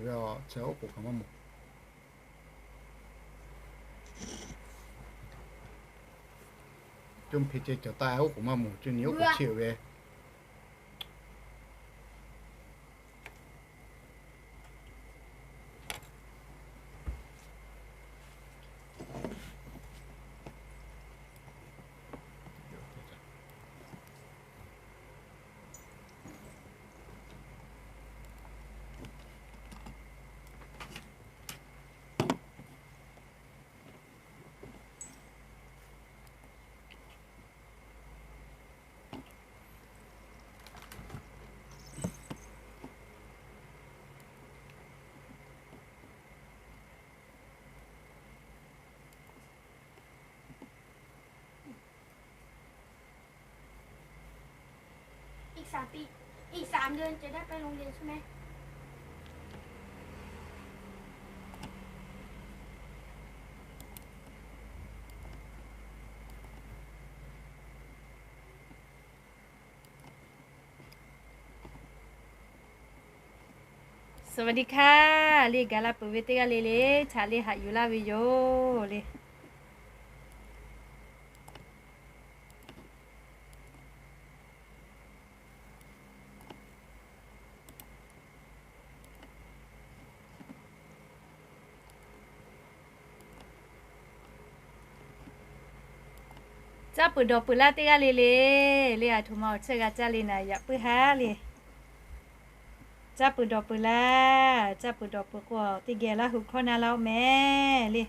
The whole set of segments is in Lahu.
Chi oˉ k'oˍ kaꞈ maˇ mawˬ. Coˇ hpe ceh cawˬ taˇ, oˉ k'oˍ maˇ mawˬ, coˇ nyi oˉ k'oˍ cheˇ ve.อีกสามปี อีกสามเดือนจะได้ไปโรงเรียนใช่ไหม สวัสดีค่ะ le gaˬ la peuˬ ve teˇ g'aˇ le le htaꞈ le haꞈ yuˬ laˇ ve yoˬ le. Caˇ peuˬ dawˬ peuˬ laˇ teˇ g'aˇ le le, le aˬ htoꞈ ma awˬ chehˇ g'a caˇ le naˍ, yaꞈ puiˉ haˉ le. Caˇ peuˬ dawˬ peuˬ laˇ, caˇ peuˬ dawˬ peuˬ k'o teˇ geh Laˇ huˍ hkawˇ na laˇ-oˆ mehˍ le.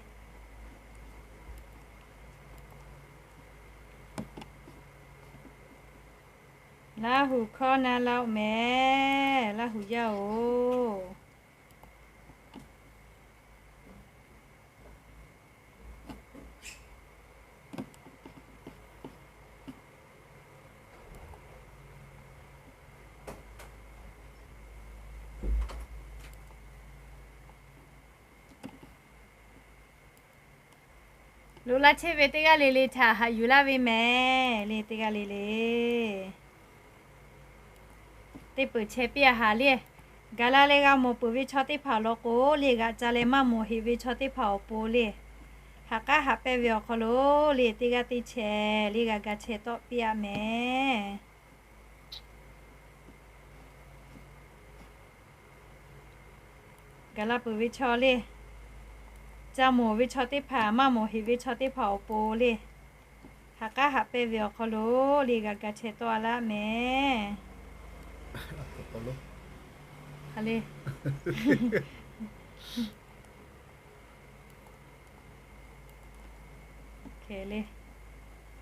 Laˇ huˍ hkawˇ na laˇ-oˆ mehˍ, Laˇ huˍ yaˇ-oˬ. Loꞈ la chehˇ ve teˇ g'aˇ le le htaꞈ haꞈ yuˬ laˇ ve mehˍ le, teˇ g'aˇ le le. Teˇ peuˬ chehˇ piˇ-a haˍ le. Gaˬ la leh g'a mawˬ peuˬ ve chaw teˇ hpaˍ law k'o le, g'aꞈ ca leh maˇ mawˬ heꞈ ve chaw teˇ hpaˍ awˬ pon le, haꞈ k'aˉ haꞈ pehnˇ ve awˬ hk'aw lo le, teˇ g'aˇ teˇ chehˇ le g'a ga chehˇ tawˆ piˇ-a mehˍ. Gaˬ la peuˬ ve chaw le, ca mawˬ ve chaw teˇ hpaˍ, maˇ mawˬ heꞈ ve chaw teˇ hpaˍ awˬ pon le, haꞈ k'aˉ haꞈ pehnˇ ve awˬ hk'aw lo le, g'a ga chehˇ tawˆ-a laˇ mehˍ.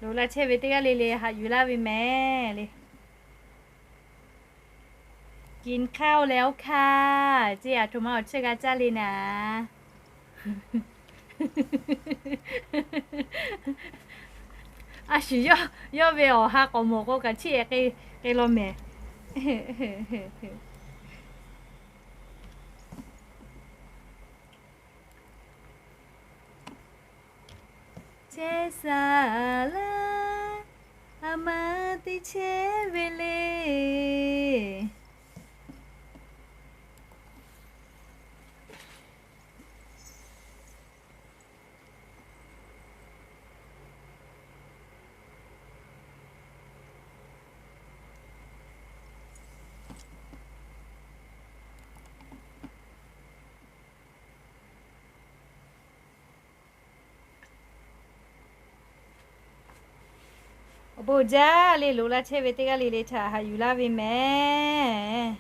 Loꞈ la chehˇ ve teˇ g'aˇ le le haꞈ yuˬ laˇ ve mehˍ le. กินข้าวแล้วค่ะ ceˇ aˬ htoꞈ ma awˬ chehˇ g'a caˇ le naˍ. A shuˍ, yawˇ ve awˬ ha k'awꞈ mawˬ k'o kaꞈ chiˇ ehˍ k'ai law mehˍ. Chehˇ sha laˇ, a ma teˇ chehˇ ve le. Awˬ bon jaˇ le, loꞈ la chehˇ ve teˇ g'aˇ le le htaꞈ haꞈ yuˬ laˇ ve mehˍ.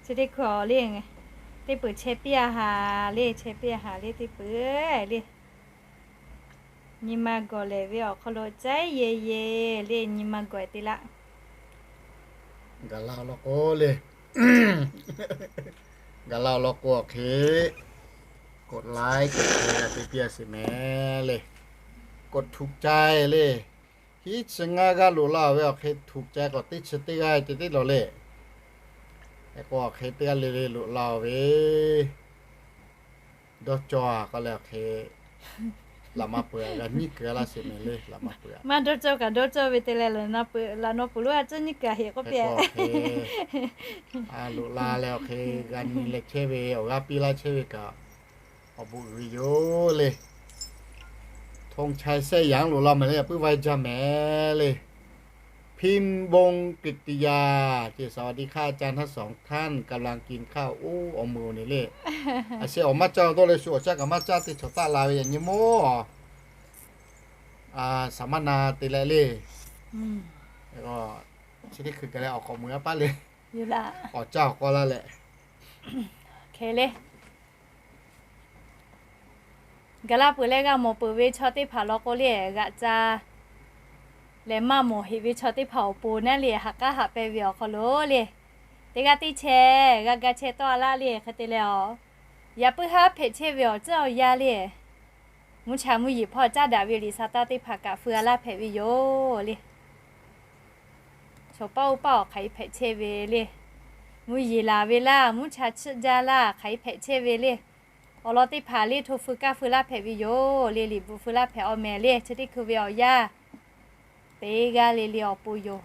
Chi teˇ hkui-a le, teˇ peuˬ chehˇ piˇ-a haˍ le, chehˇ piˇ-a haˍ le teˇ peuˬ le. Nyi ma gawˬ lehˬ ve awˬ hk'aw lo caiˉ yehˬ yehˬ le, nyi ma gawˬ-e te laˇ. Gaˬ la-o law k'o le, gaˬ la-o law k'o awˬ hk'e กดไลค์ กดแชร์ te piˇ-a sheˍ mehˍ le. กดถูกใจ le. Hiˉ chi ngaˇ g'aˇ loꞈ la-o ve awˬ hk'e ถูกใจ k'awꞈ teˇ chi teˇ g'aˇ ceh tiˉ lawˬ le. Hk'e k'o awˬ hk'e teˇ g'aˇ le le loꞈ la-o ve dawˇ cawˇ-a k'oˆ leh awˬ hk'e Laꞈ ma peuˬ, g'a nyiˉ kuiˬ a laˇ sheˍ mehˍ le, laꞈ ma peuˬ. Maˇ dawˇ cawˇ kaꞈ dawˇ cawˇ ve te leh, laꞈ na peuˬ, laꞈ naw peuˬ lonˉ a cuˉ nyiˉ kuiˬ a heꞈ k'oˆ piˇ. Loꞈ la leh awˬ hk'e g'a nyi leh chehˇ ve, awˬ g'aˇ piˇ laˇ chehˇ ve kaꞈ, awˬ bon uiˍ ve yoˬ le. ธงชัย แซ่หยาง loꞈ la mehˍ le, yaꞈ puiˉ vaiˇ jaˇ mehˍ le. พิมพ์วงศ์กฤติยา เจ สวัสดีค่ะ อาจารย์ทั้งสองท่าน กำลังกินข้าว Oˇ, awˬ meuˬ awˬ ne le. A sheh awˬ maˇ caˇ dawˇ leh shu awˬ caˇ kaꞈ maˇ caˇ, teˇ chaw taˆ la ve yaꞈ nyi mawˇ. Saˍ maˇ na te leh le. Chi teˇ hkui kaꞈ leh awˬ k'awꞈ meuˬ a paˉ le. Awˬ caˇ awˬ k'aw laˇ leh, hk'e le. Gaˬ la peuˬ leh g'a mawˬ peuˬ ve chaw teˇ hpaˍ law k'o le, g'aꞈ ca leh maˇ mawˬ heꞈ ve chaw teˇ hpaˍ awˬ pon naˉ le, haꞈ k'aˉ haꞈ pehnˇ ve awˬ hk'aw lo le, teˇ g'aˇ teˇ chehˇ g'a ga chehˇ tawˆ a laˇ le. Hk'e te leh, yaꞈ puiˉ haˉ hpehꞈ chehˇ ve awˬ tcuhˉ awˬ yanˇ le, mvuhˇ cha mvuhˇ yeˬ hpawˇ caˉ daꞈ ve liꞈ sa taˇ teˇ hpaˍ kaꞈ feu a laˇ hpehꞈ ve yoˬ le. Chaw paˆ oˇ paˆ awˬ hk'aˬ hk'e hpehꞈ chehˇ ve le. Mvuhˇ yeˬ laˬ ve laˇ, mvuhˇ cha chiˆ jaˇ laˇ, hk'aˬ hk'e hpehꞈ chehˇ ve le. Awˬ lawn teˇ hpaˍ le hto feu kaˇ feu laˇ hpehꞈ ve yoˬ le. Liꞈ bvuhꞈ feu laˇ hpehꞈ awˬ mehˍ le. Chi teˇ hkui ve awˬ yanˇ teˇ g'aˇ le le awˬ pon yoˬ.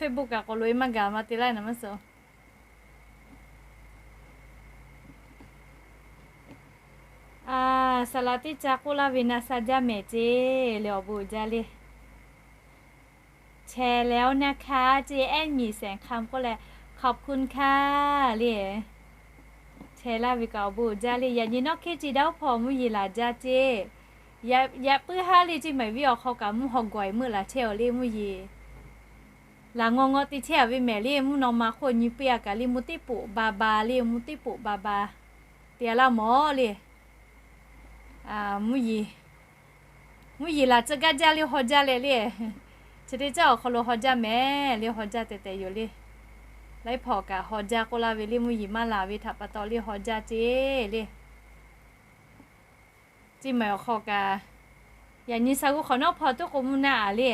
Facebook kaꞈ k'awꞈ loꞈ e maˇ gaˬ ma te laˇ na maˇ suh. A, saˍ laˍ teˇ ca k'oˆ laˇ ve na sha jaˇ mehˍ ceˇ le, awˬ bon uiˍ jaˇ le. Chehˇ leh oˇ naˆ hkanˇ ceˇ, ehˉ miˬ sehˍ hkanˇ k'oˆ leh, ขอบคุณค่ะ le. Chehˇ laˇ ve kaꞈ awˬ bon uiˍ jaˇ le. Yaꞈ nyi nawˉ hkiˉ ci daˇ oˇ hpawˇ mvuhˇ yeˬ laˬ jaˇ ceˇ. Yaꞈ puiˉ haˉ le ceˇ mehˍ ve awˬ hk'aw kaꞈ mvuhˇ haw gawˬ e meuˆ laˬ chehˇ aˬ le mvuhˇ yeˬ. Laˬ ngawˇ ngawˇ te chehˇ a ve mehˍ le, mvuhˇ naw ma hk'oˆ nyi piˇ a kaꞈ le mvuhˇ teˇ poꞈ ba ba le, mvuhˇ teˇ poꞈ ba ba te a laˇ mawˬ le. Mvuhˇ yeˬ laˬ tcuh gaˇ jaˇ le haw jaˇ leh le. Chi teˇ caˉ awˬ hk'aw lo haw jaˇ mehˍ le, haw jaˇ tehꞈ tehꞈ yoˬ le. Laiˉ hpawˇ kaꞈ haw jaˇ k'oˆ laˇ ve le, mvuhˇ yeˬ maˇ laˬ ve htaꞈ pa taw le haw jaˇ ceˇ le. Ceˇ mehˍ awˬ hk'aw kaꞈ, yaꞈ nyi sha g'uˇ hk'awꞈ nawˉ hpawˇ tuˉ k'o mvuhˇ naˆ a le.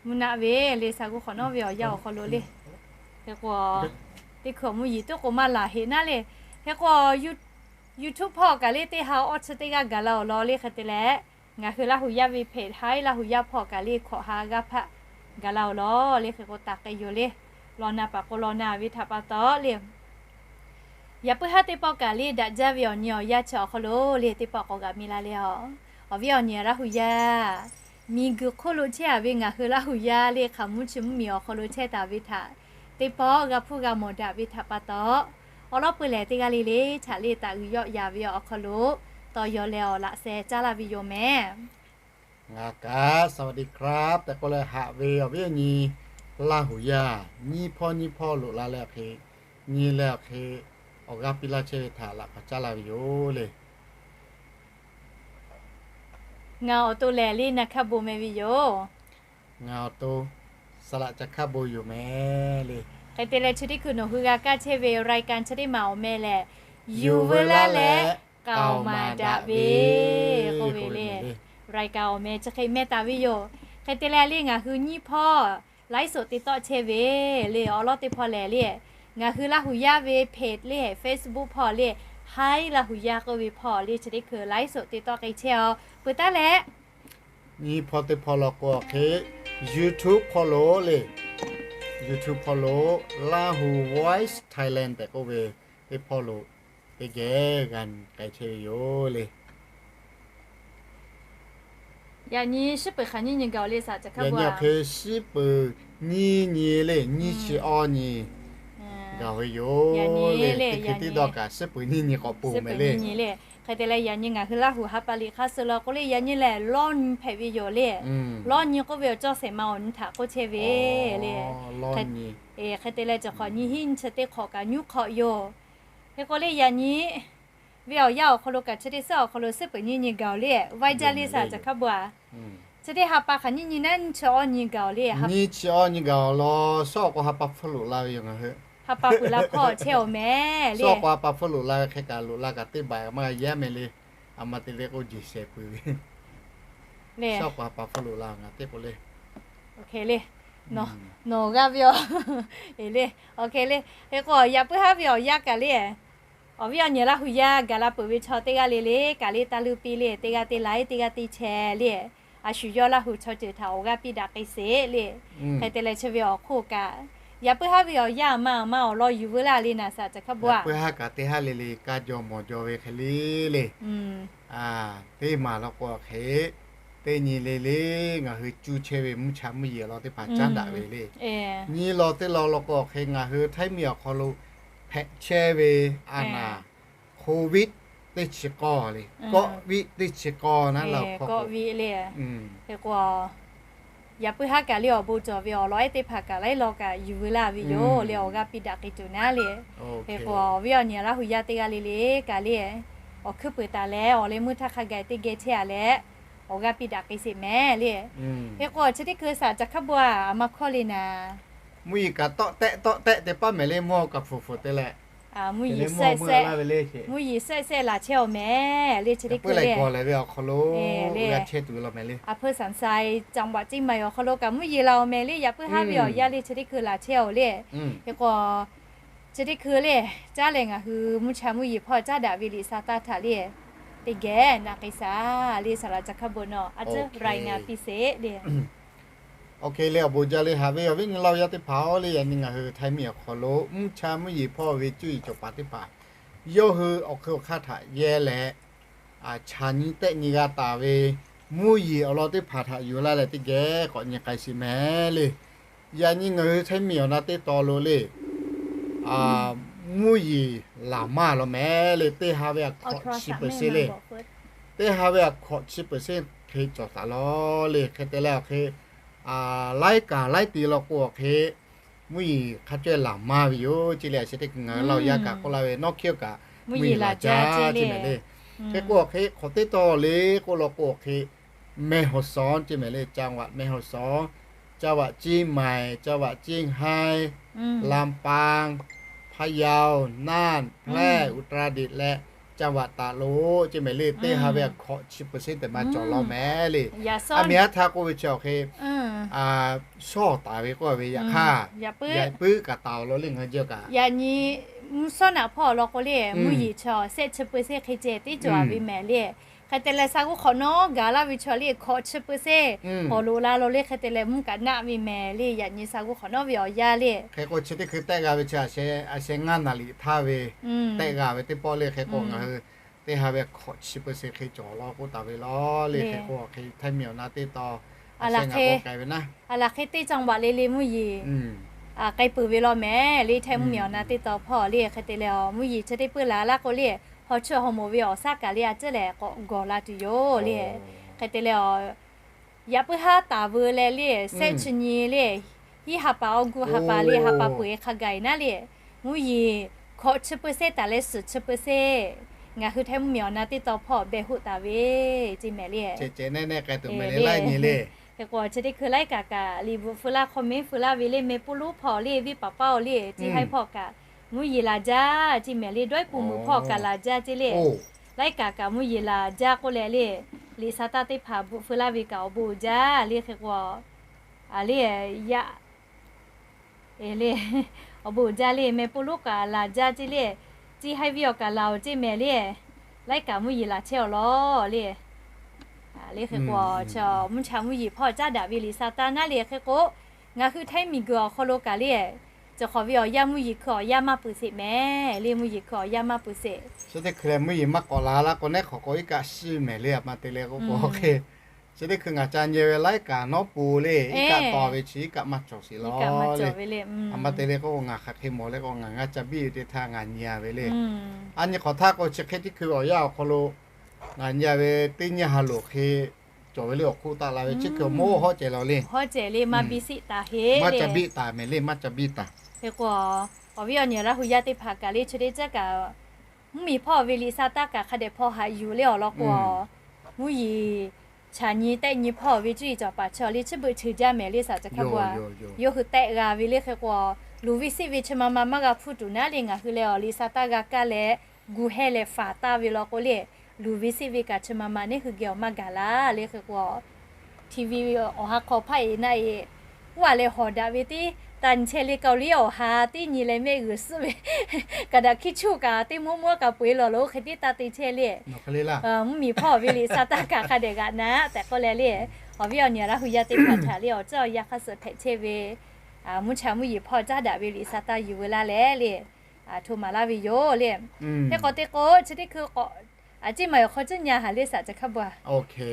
Mvuhˇ naˆ ve le, sha g'uˇ hk'awꞈ nawˉ ve awˬ yanˇ awˬ hk'aw lo le. Hk'e k'o, teˇ hkui awˬ mvuhˇ yeˬ tuˉ k'o maˇ laˬ heꞈ naˉ le. Hk'e k'o, YouTube hpawˇ kaꞈ le teˇ ha awˇ chi teˇ g'aˇ gaˬ la awˬ lawn le. Hk'e te leh, ngaˬ hui Laˇ huˍ yaˇ ve เพจ Haiˉ Laˇ huˍ yaˇ hpawˇ kaꞈ le hkawꞈ ha g'aˇ hpaˆ gaˬ la awˬ lawn le. Hk'e k'o taˍ k'ai yoˬ le. Law na paˍ k'o law na ve htaꞈ pa taw le, yaꞈ puiˉ haˉ teˇ pawˆ kaꞈ le daꞈ jaˇ ve awˬ nyi awˬ yanˇ chi awˬ hk'aw lo le teˇ pawˆ k'awꞈ g'aꞈ mi la le a. Awˬ viˉ awˬ nyi Laˇ huˍ yaˇ, miˬguiˬ hk'oˆ lo chehˇ a ve ngaˬ hui Laˇ huˍ yaˇ le hk'aˬ mvuhˇ chi mvuhˇ miˬ awˬ hk'aw lo chehˇ taˍ ve htaꞈ teˇ pawˆ g'a hpuˇ g'a mawˬ daꞈ ve htaꞈ pa taw, awˬ lawn peuˬ lehˬ teˇ g'aˇ le le htaꞈ le taꞈ g'uiˬ yawˆ yaˍ ve awˬ hk'aw lo tawˇ yaw leh awˬ laꞈ sheh caˉ laˇ ve yoˬ mehˍ. Ngaˬ kaꞈ สวัสดีครับ tehꞈ k'oˆ leh haꞈ ve awˬ viˉ awˬ nyi Laˇ huˍ yaˇ, nyiˇ hpawˇ nyiˇ hpawˇ loꞈ la leh awˬ hk'e, nyi leh awˬ hk'e awˬ g'aˇ piˇ laˇ chehˇ ve htaꞈ laꞈ k'awꞈ caˉ laˇ ve yoˬ le. Ngaˬ awˬ to lehˬ le na hkaˇ bon meh ve yoˬ. Ngaˬ awˬ to saˍ laꞈ ca hkaˇ bon yoˬ mehˍ le. Hk'e te leh chi teˇ hkui nawˬ hui g'a kaˇ chehˇ ve รายการ chi teˇ maˬ awˬ meh lehˬ, yuˬ veu laˇ leh k'aoˍ maˍ daꞈ ve k'oˆ ve le. รายการ awˬ meh chi hk'e meh taˍ ve yoˬ. Hk'e te leh le ngaˬ hui nyiˇ hpawˇ ไลฟ์สด te tawˆ chehˇ ve le awˬ lawn teˇ hpawˇ lehˬ le, ngaˬ hui Laˇ huˍ yaˇ ve เพจ le Facebook hpawˇ le, Haiˉ Laˇ huˍ yaˇ k'oˆ ve hpawˇ le chi teˇ hkui ไลฟ์สด te tawˆ k'ai chehˇ a. Peuˬ taˉ leh, nyiˇ hpawˇ teˇ hpawˇ law k'o hk'e, YouTube hpawˇ lo le, YouTube hpawˇ lo Lahu Voice Thailand tehꞈ k'oˆ ve teˇ hpawˇ lo teˇ geh g'a k'ai chehˇ ve yoˬ le. Yaꞈ nyi shiˉ peuˬ hk'aˬ nyiˇ nyi gaˬ le saˍ ca hkaˇ bon a. Hk'e shiˉ peuˬ nyiˇ nyi le, nyiˇ chi awˇ nyi gaˬ ve yoˬ le. Teˇ hkui tiˉ dawˇ kaꞈ shiˉ peuˬ nyiˇ nyi k'awꞈ pon mehˍ le. Hk'e te leh yaꞈ nyi ngaˬ hui Laˇ huˍ ha pa liꞈ hk'aˇ suh law k'o le, yaꞈ nyi lehˬ lawˇ nyi hpehꞈ ve yoˬ le. Lawˇ nyi k'oˆ ve awˬ cawˇ shehˍ ma awˬ nyi htaꞈ k'oˆ chehˇ ve le. Hk'e te leh cawˬ hk'awꞈ nyi hiˉ nyi chi teˇ hk'awꞈ kaꞈ nyuˉ hk'awꞈ yoˬ. Hk'e k'o le yaꞈ nyi ve awˬ yanˇ awˬ hk'aw lo kaꞈ chi teˇ suhˉ awˬ hk'aw lo shiˉ peuˬ nyiˇ nyi gaˬ le, vaiˇ jaˇ le saˍ ca hkaˇ bon a. Chi teˇ ha pa hk'aˬ nyiˇ nyi naˉ nyiˇ chi awˇ nyi gaˬ-oˬ le. Nyiˇ chi awˇ nyi gaˬ-oˬ law, shawˉ k'o ha pa hpfuhˇ loꞈ la ve yoˬ ngaˬ hui. Ha pa peuˬ la hkawˇ chehˇ-oˬ mehˍ le. Shawˉ k'o ha pa hpfuhˇ loꞈ la ve hk'e kaꞈ loꞈ la kaꞈ teˇ baiˬ maˇ g'a yaˇ mehˍ le. A ma te le k'o jeˬ shehˍ peuˬ ve. Shawˉ k'o ha pa hpfuhˇ loꞈ la ngaˬ teˇ k'o le. Nawˬ g'a ve aˬ. Le, le. Hk'e k'o yaꞈ puiˉ haˉ ve awˬ yanˇ kaꞈ le, awˬ viˉ awˬ nyi Laˇ hu yaˇ gaˬ la peuˬ ve chaw teˇ g'aˇ le le kaꞈ le taˇ luˇ piˇ le, teˇ g'aˇ teˇ like, teˇ g'aˇ teˇ share le. A shu yawˇ Laˇ hu chaw ceuˬ htaꞈ awˬ g'aˇ piˇ daꞈ k'ai sheˍ le. Hk'e te leh chi ve awˬ hk'oˆ kaꞈ, yaꞈ puiˉ haˉ ve awˬ yanˇ ma ma awˬ lawn yuˬ veu laˇ le naˍ saˍ ca hk'a bo-a. Yaꞈ puiˉ haˉ kaꞈ teˇ haˉ le le kaˇ jaw mawˬ jaw ve hk'e le le. Teˇ maˬ law k'o hk'e, teˇ nyi le le ngaˬ hui cuˇ chehˇ ve mvuhˇ cha mvuhˇ yeˬ law teˇ hpaˍ caˉ daꞈ ve le. Nyi law teˇ law law k'o hk'e ngaˬ hui Htaiˇ miˬ awˬ hk'aw lo hpehꞈ chehˇ ve a naˍ Covid teˇ chi k'awˇ le, kawˆ viˆ teˇ chi k'awˇ naˉ la hk'aw k'o, hk'e k'o yaꞈ puiˉ haˉ kaꞈ le awˬ bon cawˬ ve awˬ lawn ehˉ teˇ hpaˍ kaꞈ laiˉ law kaꞈ yuˬ veu laˇ ve yoˬ le awˬ g'aˇ piˇ daꞈ k'ai tuˬ naˉ le. Hk'e k'o awˬ viˉ awˬ nyi Laˇ hu yaˇ teˇ g'aˇ le le kaꞈ le, awˬ hkuiˉ puiˍ taˍ leh awˬ leh meuˇ htaˇ hk'a gaˬ teˇ geh chehˇ-a leh, awˬ g'aˇ piˇ daꞈ k'ai sheˍ mehˍ le. Hk'e k'o chi teˇ hkui saˍ ca hk'a bo-a, a ma hkawˇ le naˍ. Mvuhˇ yeˬ kaꞈ tawˆ tehˆ tawˆ tehˆ te paˉ mehˍ le mvuhˇ kaꞈ hpu hpu te leh, mvuhˇ yeˬ sehˆ sehˆ laˬ chehˇ-oˬ mehˍ le chi teˇ hkui le. Awˬ hk'aw lo a hpeu saˍ sai จังหวัดเชียงใหม่ awˬ hk'aw lo kaꞈ mvuhˇ yeˬ laˬ-oˬ mehˍ le, yaꞈ puiˉ haˉ ve awˬ yanˇ le chi teˇ hkui laˬ chehˇ-oˬ le. Hk'e k'o chi teˇ hkui le, caˉ leh ngaˬ hui mvuhˇ cha mvuhˇ yeˬ hpawˇ caˉ daꞈ ve liꞈ sa taˇ htaꞈ le, teˇ geh naꞈ k'ai shaˍ le saˍ laꞈ ca hk'a bon nawˬ a ciˉ รายงาน piˇ sheˍ le. Awˬ hk'e le awˬ bon jaˇ le haꞈ ve awˬ viˉ nyi Laˇ hu yaˇ teˇ hpaˍ-oˬ le, yaꞈ nyi ngaˬ hui Htaiˇ miˬ awˬ hk'aw lo mvuhˇ cha mvuhˇ yeˬ hpawˇ ve cuˇ yiˍ cawˬ paˍ teˇ hpaˍ yawˇ hui awˬ hk'eun awˬ hk'aˇ htaꞈ yehˇ leh, a, chaꞈ nyi tehˆ nyi g'a taˍ ve mvuhˇ yeˬ awˬ lawn teˇ hpaˍ htaꞈ yuˬ laˇ leh teˇ geh k'awꞈ nyi k'ai sheˍ mehˍ le. Yaꞈ nyi ngaˬ hui Htaiˇ miˬ awˬ na teˇ taw lo le, mvuhˇ yeˬ laˬ maˇ law mehˍ le, teˇ ha ve a hkawꞈ chi เปอร์เซ็นต์ le. Teˇ ha ve a hkawꞈ chi เปอร์เซ็นต์ hk'e cawˬ taˍ law le. Hk'e te leh awˬ hk'e, laiˉ kaꞈ laiˉ ti law k'o awˬ hk'e, mvuhˇ yeˬ hk'a cawehˇ laˬ maˇ ve yoˬ ce le. A chi teˇ hkui ngaˬ hui Laˇ hu yaˇ kaꞈ k'oˆ laˇ ve nawˉ hkiˉ kaꞈ mvuhˇ yeˬ laˬ jaˇ ce mehˍ le. Hk'e k'o awˬ hk'e hk'awꞈ teˇ taw le k'oˆ law k'o awˬ hk'e, แม่ฮ่องสอน ce mehˍ le, จังหวัดแม่ฮ่องสอน, จังหวัดเชียงใหม่, จังหวัดเซี่ยงไฮ้, ลำปาง, พะเยา, น่าน, แพร่, อุตรดิตถ์ leh จังหวัดตาก lo ce mehˍ le. Teˇ ha ve a hkawꞈ chi เปอร์เซ็นต์ tehꞈ ma cawˬ law mehˍ le. A miˬ haˉ htaˇ k'oˆ ve chi awˬ hk'e, shawˉ taˍ ve k'oˆ ve yaꞈ hk'aˇ, yaꞈ puiˉ kaꞈ taˍ awˬ lawn le ngaˬ hui jawˇ kaꞈ. Yaꞈ nyi mvuhˇ shawˉ naꞈ hpawˇ awˬ lawn k'o le, mvuhˇ yeˬ chi sehˆ chi เปอร์เซ็นต์ hk'e ceh teˇ cawˬ ve mehˍ le. Hk'e te leh sa g'uˇ hk'awꞈ nawˉ gaˬ laˇ ve chaw le hkawꞈ chi เปอร์เซ็นต์ k'awꞈ loꞈ la lo le. Hk'e te leh mvuhˇ kaꞈ naˆ ve mehˍ le. Yaꞈ nyi sa g'uˇ hk'awꞈ nawˉ ve awˬ yanˇ le. Hk'e k'o chi teˇ hkui tehˆ g'a ve chi a sheh, a sheh ngaˇ naˍ liꞈ htaˇ ve tehˆ g'a ve teˇ pawˆ le. Hk'e k'o ngaˬ hui teˇ ha ve hkawꞈ chi เปอร์เซ็นต์ hk'e cawˬ law k'oˆ taˍ ve law le. Hk'e k'o hk'e Htaiˇ miˬ awˬ na teˇ taw a laˬ hk'e teˇ จังหวัด le le mvuhˇ yeˬ k'ai peuˬ ve law mehˍ le. Htaiˇ mvuhˇ miˬ awˬ na teˇ taw hpawˇ le. Hk'e te leh awˬ mvuhˇ yeˬ chi teˇ puiˉ laˬ laˇ k'o le, hawˬ chi hawˬ moˍ ve awˬ shaˉ kaꞈ le a ciˉ lehˬ k'awꞈ gawˬ la tuˬ yoˬ le. Hk'e te leh awˬ yaꞈ puiˉ haˉ taˍ veu leh le, sehˆ chi nyi le, hiˉ ha pa awˬ gu ha pa le ha pa peuˬ e hk'a gaˬ e naˉ le, mvuhˇ yeˬ hkawꞈ chi เปอร์เซ็นต์ taˍ leh suhˍ chi เปอร์เซ็นต์ ngaˬ hui Htaiˇ mvuhˇ miˬ awˬ na teˇ taw hpawˇ behˬ hoˆ taˍ ve ce mehˍ le. Ceh ceh nehˆ nehˆ k'ai tuˬ mehˍ le laiˉ nyi le. Hk'e k'o chi teˇ hkui laiˉ kaꞈ kaꞈ liꞈ bvuhꞈ feu laˇ hk'aw mehˉ feu laˇ ve le meh poˆ lonˉ hpawˇ le venˇ paˍ paˇ awˬ le ciˇ haiˉ hpawˇ kaꞈ mvuhˇ yeˬ laˬ jaˇ ce mehˍ le. Dawehˇ puˬ muiˬ hpawˇ kaꞈ laˬ jaˇ ce le. Laiˉ kaꞈ kaꞈ mvuhˇ yeˬ laˬ jaˇ k'oˆ leh le, liꞈ sa taˇ teˇ hpaˍ bvuhꞈ feu laˇ ve kaꞈ awˬ bon uiˍ jaˇ le. Hk'e k'o a le, yaꞈ le, awˬ bon uiˍ jaˇ le. Meh poˆ lonˉ kaꞈ laˬ jaˇ ce le, ciˇ haiˉ venˇ awˬ kaꞈ laˬ oˬ ce mehˍ le. Laiˉ kaꞈ mvuhˇ yeˬ laˬ chehˇ awˬ lawn le. Le hk'e k'o, mvuhˇ cha mvuhˇ yeˬ hpawˇ caˉ daꞈ ve liꞈ sa taˇ naˉ le. Hk'e k'o, ngaˬ hui Htaiˇ miˬ guiˬ awˬ hk'aw lo kaꞈ le, cawˬ hk'awꞈ ve awˬ yanˇ mvuhˇ yeˬ hkui awˬ yanˇ maˇ peuˬ sheˍ mehˍ le. Mvuhˇ yeˬ hkui awˬ yanˇ maˇ peuˬ sheˍ. Chi teˇ hkui leh mvuhˇ yeˬ maˇ k'awꞈ la laˇ k'o, neˉ hk'awꞈ k'awꞈ iˉ kaˆ shiˍ mehˍ le. A ma te leh k'oˆ k'o hk'e, chi teˇ hkui ngaˬ ca nyi ve laiˉ kaꞈ nawˉ po le, iˉ kaˆ taw ve chi iˉ kaˆ maˇ cawˬ sheˍ law le. A ma te leh k'oˆ k'o, ngaˬ hk'aˬ hk'e mawˬ le k'o, ngaˬ ngaˇ ca biˇ ve teˇ htaˇ ngaˬ nyi-a ve le. A nyi hk'awꞈ htaˇ k'o, chi hk'e teˇ hkui ve awˬ yanˇ awˬ hk'aw lo ngaˬ nyi-a ve teˇ nyiˇ ha loˍ hk'e cawˬ ve le. Awˬ hk'oˆ taˆ la ve chi hkui mawˇ hawˉ ceh law le. Maˇ ca biˇ taˍ mehˍ le, maˇ ca biˇ taˍ. Hk'e k'o, awˬ viˉ awˬ nyi Laˇ hu yaˇ teˇ hpaˍ kaꞈ le chi teˇ caˉ kaꞈ mvuhˇ miˬ hpawˇ ve liꞈ sa taˇ kaꞈ hk'a dehꞈ hpaw haꞈ yuˬ le awˬ lawn k'o, mvuhˇ yeˬ chaꞈ nyi tehˆ nyi hpawˇ ve cuˇ yiˍ cawˬ paˍ chi awˬ le chi beuꞈ cheu jaˇ mehˍ le saˍ ca hk'a bu a. Yawˇ hui tehˆ g'a ve le hk'e k'o, luˬ ve siˆ ve chi ma ma maˇ g'a hpuˇ tuˬ naˉ le ngaˬ hui leh awˬ liꞈ sa taˇ g'a kaˇ leh, gu hehˇ leh faˍ taˇ ve law k'o le, luˬ ve siˆ ve kaꞈ chi ma ma neˉ hui geh awˬ maˇ gaˬ laˇ le hk'e k'o, TV awˬ ha hk'aw hpaˆ e naˆ e, oˇ a leh hawˍ daꞈ ve teˇ taˇ nyi chehˇ le. Kaoˍ liˇ awˬ ha teˇ nyi leh mehˆ g'uiˬ suhˆ ve kaꞈ daꞈ hkiˇ chuˇ kaꞈ teˇ mawˇ mawˇ kaꞈ peu e lawˬ lo hk'e teˇ taˇ te chehˇ le. Mvuhˇmiˬ hpawˇ ve liꞈ sa taˇ kaꞈ hk'a dehꞈ g'aꞈ naˉ tehꞈ k'oˆ leh le, awˬ viˉ awˬ nyi Laˇ hu yaˇ teˇ hpaˍ htaꞈ le awˬ ceuˬ awˬ yanˇ hk'a suh hpehꞈ chehˇ ve mvuhˇ cha mvuhˇ yeˬ hpawˇ caˉ daꞈ ve liꞈ sa taˇ yuˬ veu laˇ leh le, hto maˍ laˇ ve yoˬ le. Teˇ k'o teˇ k'o chi teˇ hkui k'awꞈ a ciˉ maˍ awˬ hk'aw ceuˬ nyi haˍ le saˍ ca hk'a bu a.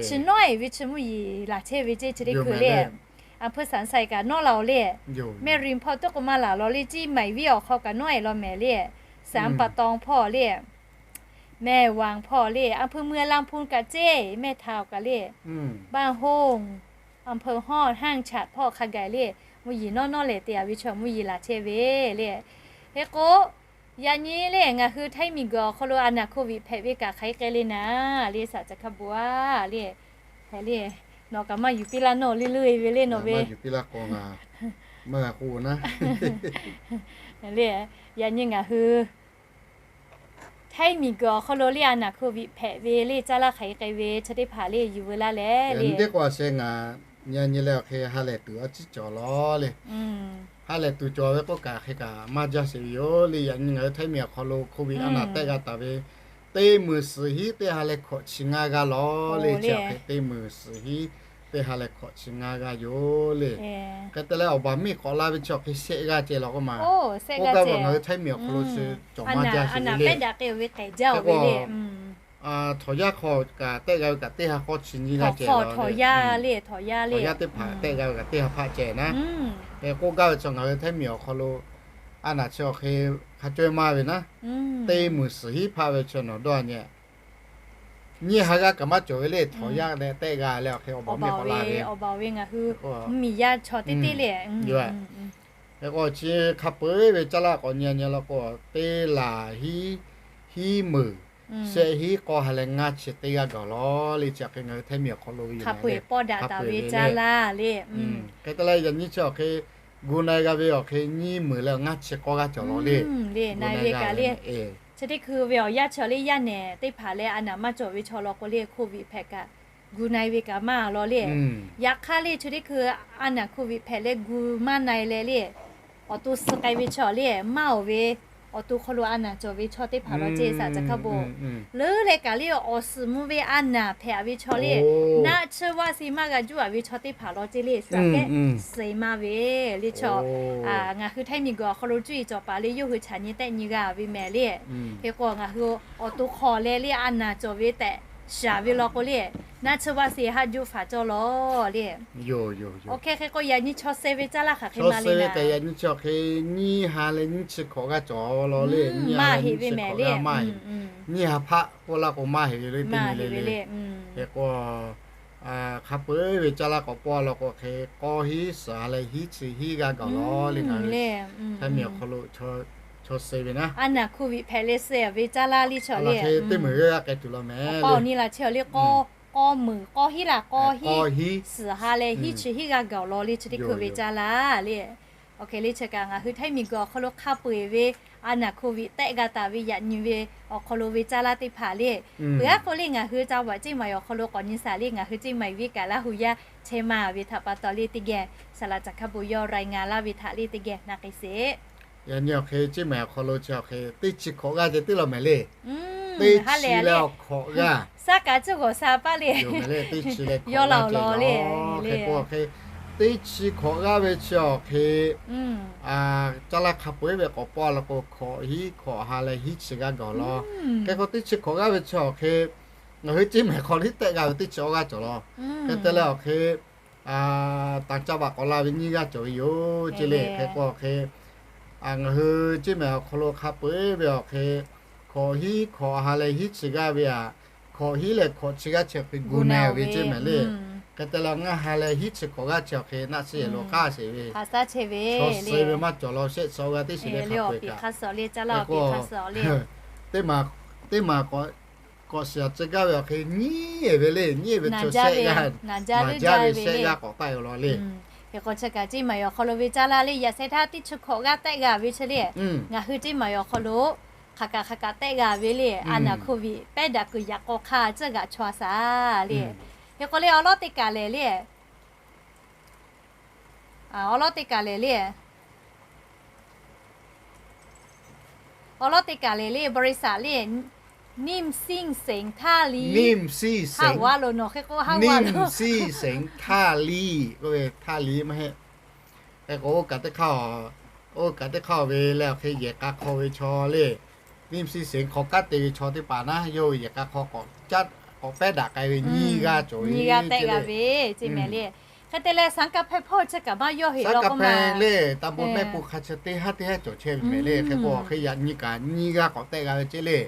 Chi nawˉ e ve chi mvuhˇ yeˬ laˬ chehˇ ve ceˇ chi teˇ hkui le. A hpui saˍ saˍ kaꞈ nawˉ la oˬ le. Mehˆ rinˍ hpawˇ teˇ k'o maˇ laˬ law le, ciˉ maˍ viˉ awˬ hk'aw kaꞈ nawˉ e law mehˍ le. Saˍ pa taw hpawˇ le, mehˆ waˍ hpawˇ le, a hpui mvuhˇ laˇ hpuˇ kaꞈ ceˇ mehˆ htaꞈ kaꞈ le, baˇ hoˇ, a hpui hawˇ haˇ chaꞈ hpawˇ hk'a gaˬ le, mvuhˇ yeˬ nawˉ nawˉ lehˬ te a ve chaw mvuhˇ yeˬ laˬ chehˇ ve le. Hk'e k'o, yaꞈ nyi le ngaˬ hui htaiˇ miˬ guiˬ awˬ hk'aw lo a naˍ โควิด hpehꞈ ve kaꞈ hk'aˬ hk'e le naˉ le saˍ ca hk'a bu a le. Hk'e le, nawˬ kaꞈ maˇ yuˬ piˇ laˇ nawˉ le leuˉ e ve le nawˬ ve maˇ g'a k'oˆ naˉ le. Yaꞈ nyi ngaˬ hui htaiˇ miˬ guiˬ awˬ hk'aw lo le a naˍ โควิด hpehꞈ ve le caˇ laˇ hk'aˬ hk'e k'ai ve chi teˇ hpaˍ le yuˬ veu laˇ leh le. Teˇ k'o a sheh ngaˬ nyi nyi leh awˬ hk'e ha lehˬ tuˬ a ciˉ cawˬ law le. Ha lehˬ tuˬ cawˬ ve k'oˆ kaꞈ hk'e kaꞈ maˇ jaˇ sheˍ ve yoˬ le. Yaꞈ nyi ngaˬ hui htaiˇ miˬ awˬ hk'aw lo โควิด a naˍ tehˆ g'a taˍ ve teˇ meunˍ suhˍ hiˉ teˇ ha leh hkawꞈ chi ngaˇ g'aˇ law le. Chi awˬ hk'e teˇ meunˍ suhˍ hiˉ teˇ ha leh hkawꞈ chi ngaˇ g'aˇ yoˬ le. Hk'e te leh awˬ baˬ miˇ k'awꞈ la ve chi awˬ hk'e shehˆ g'aˇ ceh law k'oˆ ma. K'oˆ gaˇ ve ngaˬ hui htaiˇ miˬ awˬ hk'aw lo chi cawˬ maˇ jaˇ sheˍ ve le. Hk'e k'o, htawnˍ yaˇ hk'aw kaꞈ tehˆ g'a ve kaꞈ teˇ ha k'awˇ chi nyiˇ g'aˇ ceh law le. Htawnˍ yaˇ teˇ hpaˍ tehˆ g'a ve kaꞈ teˇ ha hpaˆ ceh naˉ. Hk'e k'oˆ gaˇ ve chi ngaˬ hui htaiˇ miˬ awˬ hk'aw lo a naˍ chi awˬ hk'e hk'a caweh maˇ ve naˉ, teˇ meunˍ suhˍ hiˉ hpaˆ ve chi nawˬ dawˇ nyi nyiˇ ha g'aˇ kaꞈ maˇ cawˬ ve le. Htawnˍ yaˇ leh tehˆ g'a leh awˬ hk'e awˬ baˬ miˇ k'awꞈ la ve, awˬ baˬ ve ngaˬ hui mvuhˇmiˬ yaˇ chaw teˇ teˇ le. Hk'e k'o chi hk'a peu eˬ ve caˇ laˇ k'awꞈ nyi nyi law k'o, teˇ laˬ hiˉ, hiˉ meunˍ, shehˆ hiˉ k'awˇ ha leh ngaˇ chi teˇ g'aˇ gaˬ law le. Chi hk'e ngaˬ hui htaiˇ miˬ awˬ hk'aw lo ve hk'a peu eˬ pawˇ daꞈ taˍ ve caˇ laˇ le. Hk'e te leh yaꞈ nyi chi awˬ hk'e gu na-e g'a ve awˬ hk'e nyiˇ meunˍ leh awˬ ngaˇ chi k'awˇ g'aˇ cawˬ law le. Na-e ve kaꞈ le, chi teˇ hkui ve awˬ yanˇ chi awˬ le yaˇ nehˬ teˇ hpaˍ leh a naˍ maˇ cawˬ ve chaw law k'o le โควิด hpehꞈ kaꞈ gu na-e ve kaꞈ maˇ law le. Yaꞈ hk'aˇ le chi teˇ hkui a naˍ โควิด hpehꞈ leh gu maˇ na-e leh le, awˬ to suh k'ai ve chaw le maˇ oˬ ve, awˬ to hk'aw lo a naˍ cawˬ ve chaw teˇ hpaˍ law ceˇ saˍ ca hk'a bo. Leuˉ leh kaꞈ le awˬ suhˍ mvuh ve a naˍ hpehꞈ ve chaw le, naˆ tsuhˇ vaˆ se maˇ g'a juˇ a ve chaw teˇ hpaˍ law ceˇ le shu aꞈ kehˉ suh maˇ ve le chaw. Ngaˬ hui htaiˇ miˬ guiˬ awˬ hk'aw lo cuˇ yiˍ cawˬ paˍ le yawˇ hui chaꞈ nyi tehˆ nyi g'a ve mehˍ le. Hk'e k'o ngaˬ hui awˬ to hk'aw leh le a naˍ cawˬ ve tehꞈ shaˍ ve law k'o le, naˆ tsuhˇ vaˆ se haˆ juˇ faˍ cawˇ law le. Awˬ hk'e hk'e k'o yaꞈ nyi chaw suh ve caˇ laˇ hk'aˬ hk'e ma le naˉ. Yaꞈ nyi chi awˬ hk'e nyiˇ ha leh nyiˇ chi hkawꞈ g'aˇ cawˬ law le. Nyiˇ ha leh nyiˇ chi hkawꞈ g'aˇ maˇ heˆ. Nyiˇ ha hpaˆ k'oˆ laˇ k'o maˇ heˆ ve le teˇ nyi le le. Hk'e k'o hk'a peu eˬ ve caˇ laˇ k'awꞈ pawˇ law k'o hk'e k'awˇ hiˉ suhˍ ha leh hiˉ chi hiˉ g'aˇ gaˬ law le. Ngaˬ hui htaiˇ miˬ awˬ hk'aw lo chaw suh ve naˉ, a naˍ โควิด hpehꞈ leh suh ve caˇ laˇ le chaw le. Teˇ meunˍ g'aˇ k'ai tuˬ law mehˍ. K'awˇ nyi la chi le k'awˇ k'awˇ meunˍ k'awˇ hiˉ laˬ k'awˇ hiˉ suhˍ ha leh hiˉ chi hiˉ g'aˇ gaˬ law le chi teˇ hkui ve caˇ laˇ le. Awˬ hk'e le chi kaꞈ ngaˬ hui htaiˇ miˬ guiˬ awˬ hk'aw lo hk'a peu eˬ ve a naˍ โควิด tehˆ g'a taˍ ve yaꞈ nyi ve awˬ hk'aw lo ve caˇ laˇ teˇ hpaˍ le. Peuˬ aˉ k'o le ngaˬ hui ca vaꞈ ceˇ maˍ awˬ hk'aw lo k'awꞈ nyi shaˍ le ngaˬ hui ceˇ maˍ ve kaꞈ Laˇ hu yaˇ chehˇ ma ve htaꞈ pa taw le teˇ geh saˍ laꞈ caˍ hk'a bon yawˇ รายงาน laˇ ve htaꞈ le teˇ geh na k'ai sheˍ. Yaꞈ nyi awˬ hk'e ceˇ maˍ awˬ hk'aw lo chi awˬ hk'e teˇ chi hkawꞈ g'aˇ ceh teˇ law mehˍ le. Teˇ chi leh awˬ hkawꞈ g'aˇ saˉ kaꞈ cuˇ g'awˬ sha paˇ le. Yawˇ la awˬ lawn le. Hk'e k'o awˬ hk'e teˇ chi hkawꞈ g'aˇ ve chi awˬ hk'e caˇ laˇ hk'a peu eˬ ve k'awꞈ pawˇ law k'o hkawꞈ hiˉ hkawꞈ ha leh hiˉ chi g'aˇ gaˬ law. Hk'e k'o teˇ chi hkawꞈ g'aˇ ve chi awˬ hk'e ngaˬ hui ceˇ maˍ hk'aw liˇ tehˆ g'a ve teˇ chi awˇ g'aˇ cawˬ law. Hk'e te leh awˬ hk'e tanˍ caˇ vaꞈ k'awꞈ la ve nyiˇ g'aˇ cawˬ ve yoˬ ceˇ le. Hk'e k'o awˬ hk'e ngaˬ hui ceˇ maˍ awˬ hk'aw lo hk'a peu eˬ ve awˬ hk'e hkawꞈ hiˉ hkawꞈ ha leh hiˉ chi g'aˇ ve aꞈ, hkawꞈ hiˉ leh hkawꞈ chi g'aˇ chi hk'e gu na-e ve ceˇ mehˍ le. Hk'e te leh ngaˇ ha leh hiˉ chi hkawꞈ g'aˇ chi awˬ hk'e naˆ tsuhˇ yehˬ lo k'aˇ sheˍ ve, chaw suh ve maˇ cawˬ law shehˆ chi awˇ g'aˇ teˇ shiˍ le hk'a peu eˬ kaꞈ. Hk'e k'o teˇ maˬ k'awꞈ k'awꞈ shiˍ tcuh gaˇ ve awˬ hk'e nyiˉ ve le, nyiˉ ve chaw shehˆ g'aˇ, naˍ jaˇ ve shehˆ g'aˇ k'awꞈ taˆ-e law le. Hk'e k'o chi kaꞈ ceˇ maˍ yoˬ awˬ hk'aw lo ve caˇ laˇ le, yaꞈ sheh htaˇ teˇ chi hkawꞈ g'aˇ tehˆ g'a ve chi le. Ngaˬ hui ceˇ maˍ yoˬ awˬ hk'aw lo hk'aˬ kaꞈ hk'aˬ kaꞈ tehˆ g'a ve le, a naˍ hk'oˆ viꞈ pehˉ daꞈ kuiˬ yaꞈ k'aw hk'aˇ tcuhˇ g'aꞈ chaw a shaˍ le. Hk'e k'o le awˬ lawˉ teˇ kaˬ lehˬ le, awˬ lawˉ teˇ kaˬ lehˬ le, awˬ lawˉ teˇ kaˬ lehˬ le บริษัท le, นิ่มซิ่งเสงท่าลี Haˉ wa lo nawˬ hk'e k'o Haˉ wa lo, นิ่มซิ่งเสงท่าลี k'oˆ ve ท่าลี maˇ heˆ. Hk'e k'o oˇ kaꞈ teˇ hk'aˇ, oˇ kaꞈ teˇ hk'aˇ ve leh awˬ hk'e yehˬ k'a hk'aw ve chaw le, นิ่มซิ่งเสง hk'awꞈ kanˉ te ve chaw teˇ hpaˍ naˉ yawˇ ve yehˬ k'a hk'aw k'awꞈ caˉ k'awꞈ pehˉ daꞈ k'ai ve nyiˇ g'aˇ cawˬ ve, nyiˇ g'aˇ tehˆ g'a ve ceˇ mehˍ le. Hk'e te leh สังกัด hpehꞈ hpawˇ chi kaꞈ maˇ yawˇ heˆ law k'oˆ ma, สังกัด hpehꞈ le ตำบลแม่ปูคา chi teˇ haˉ teˇ haˉ cawˬ chehˇ ve mehˍ le. Hk'e k'o hk'e yaꞈ nyi kaꞈ nyiˇ g'aˇ k'awꞈ tehˆ g'a ve ceˇ le.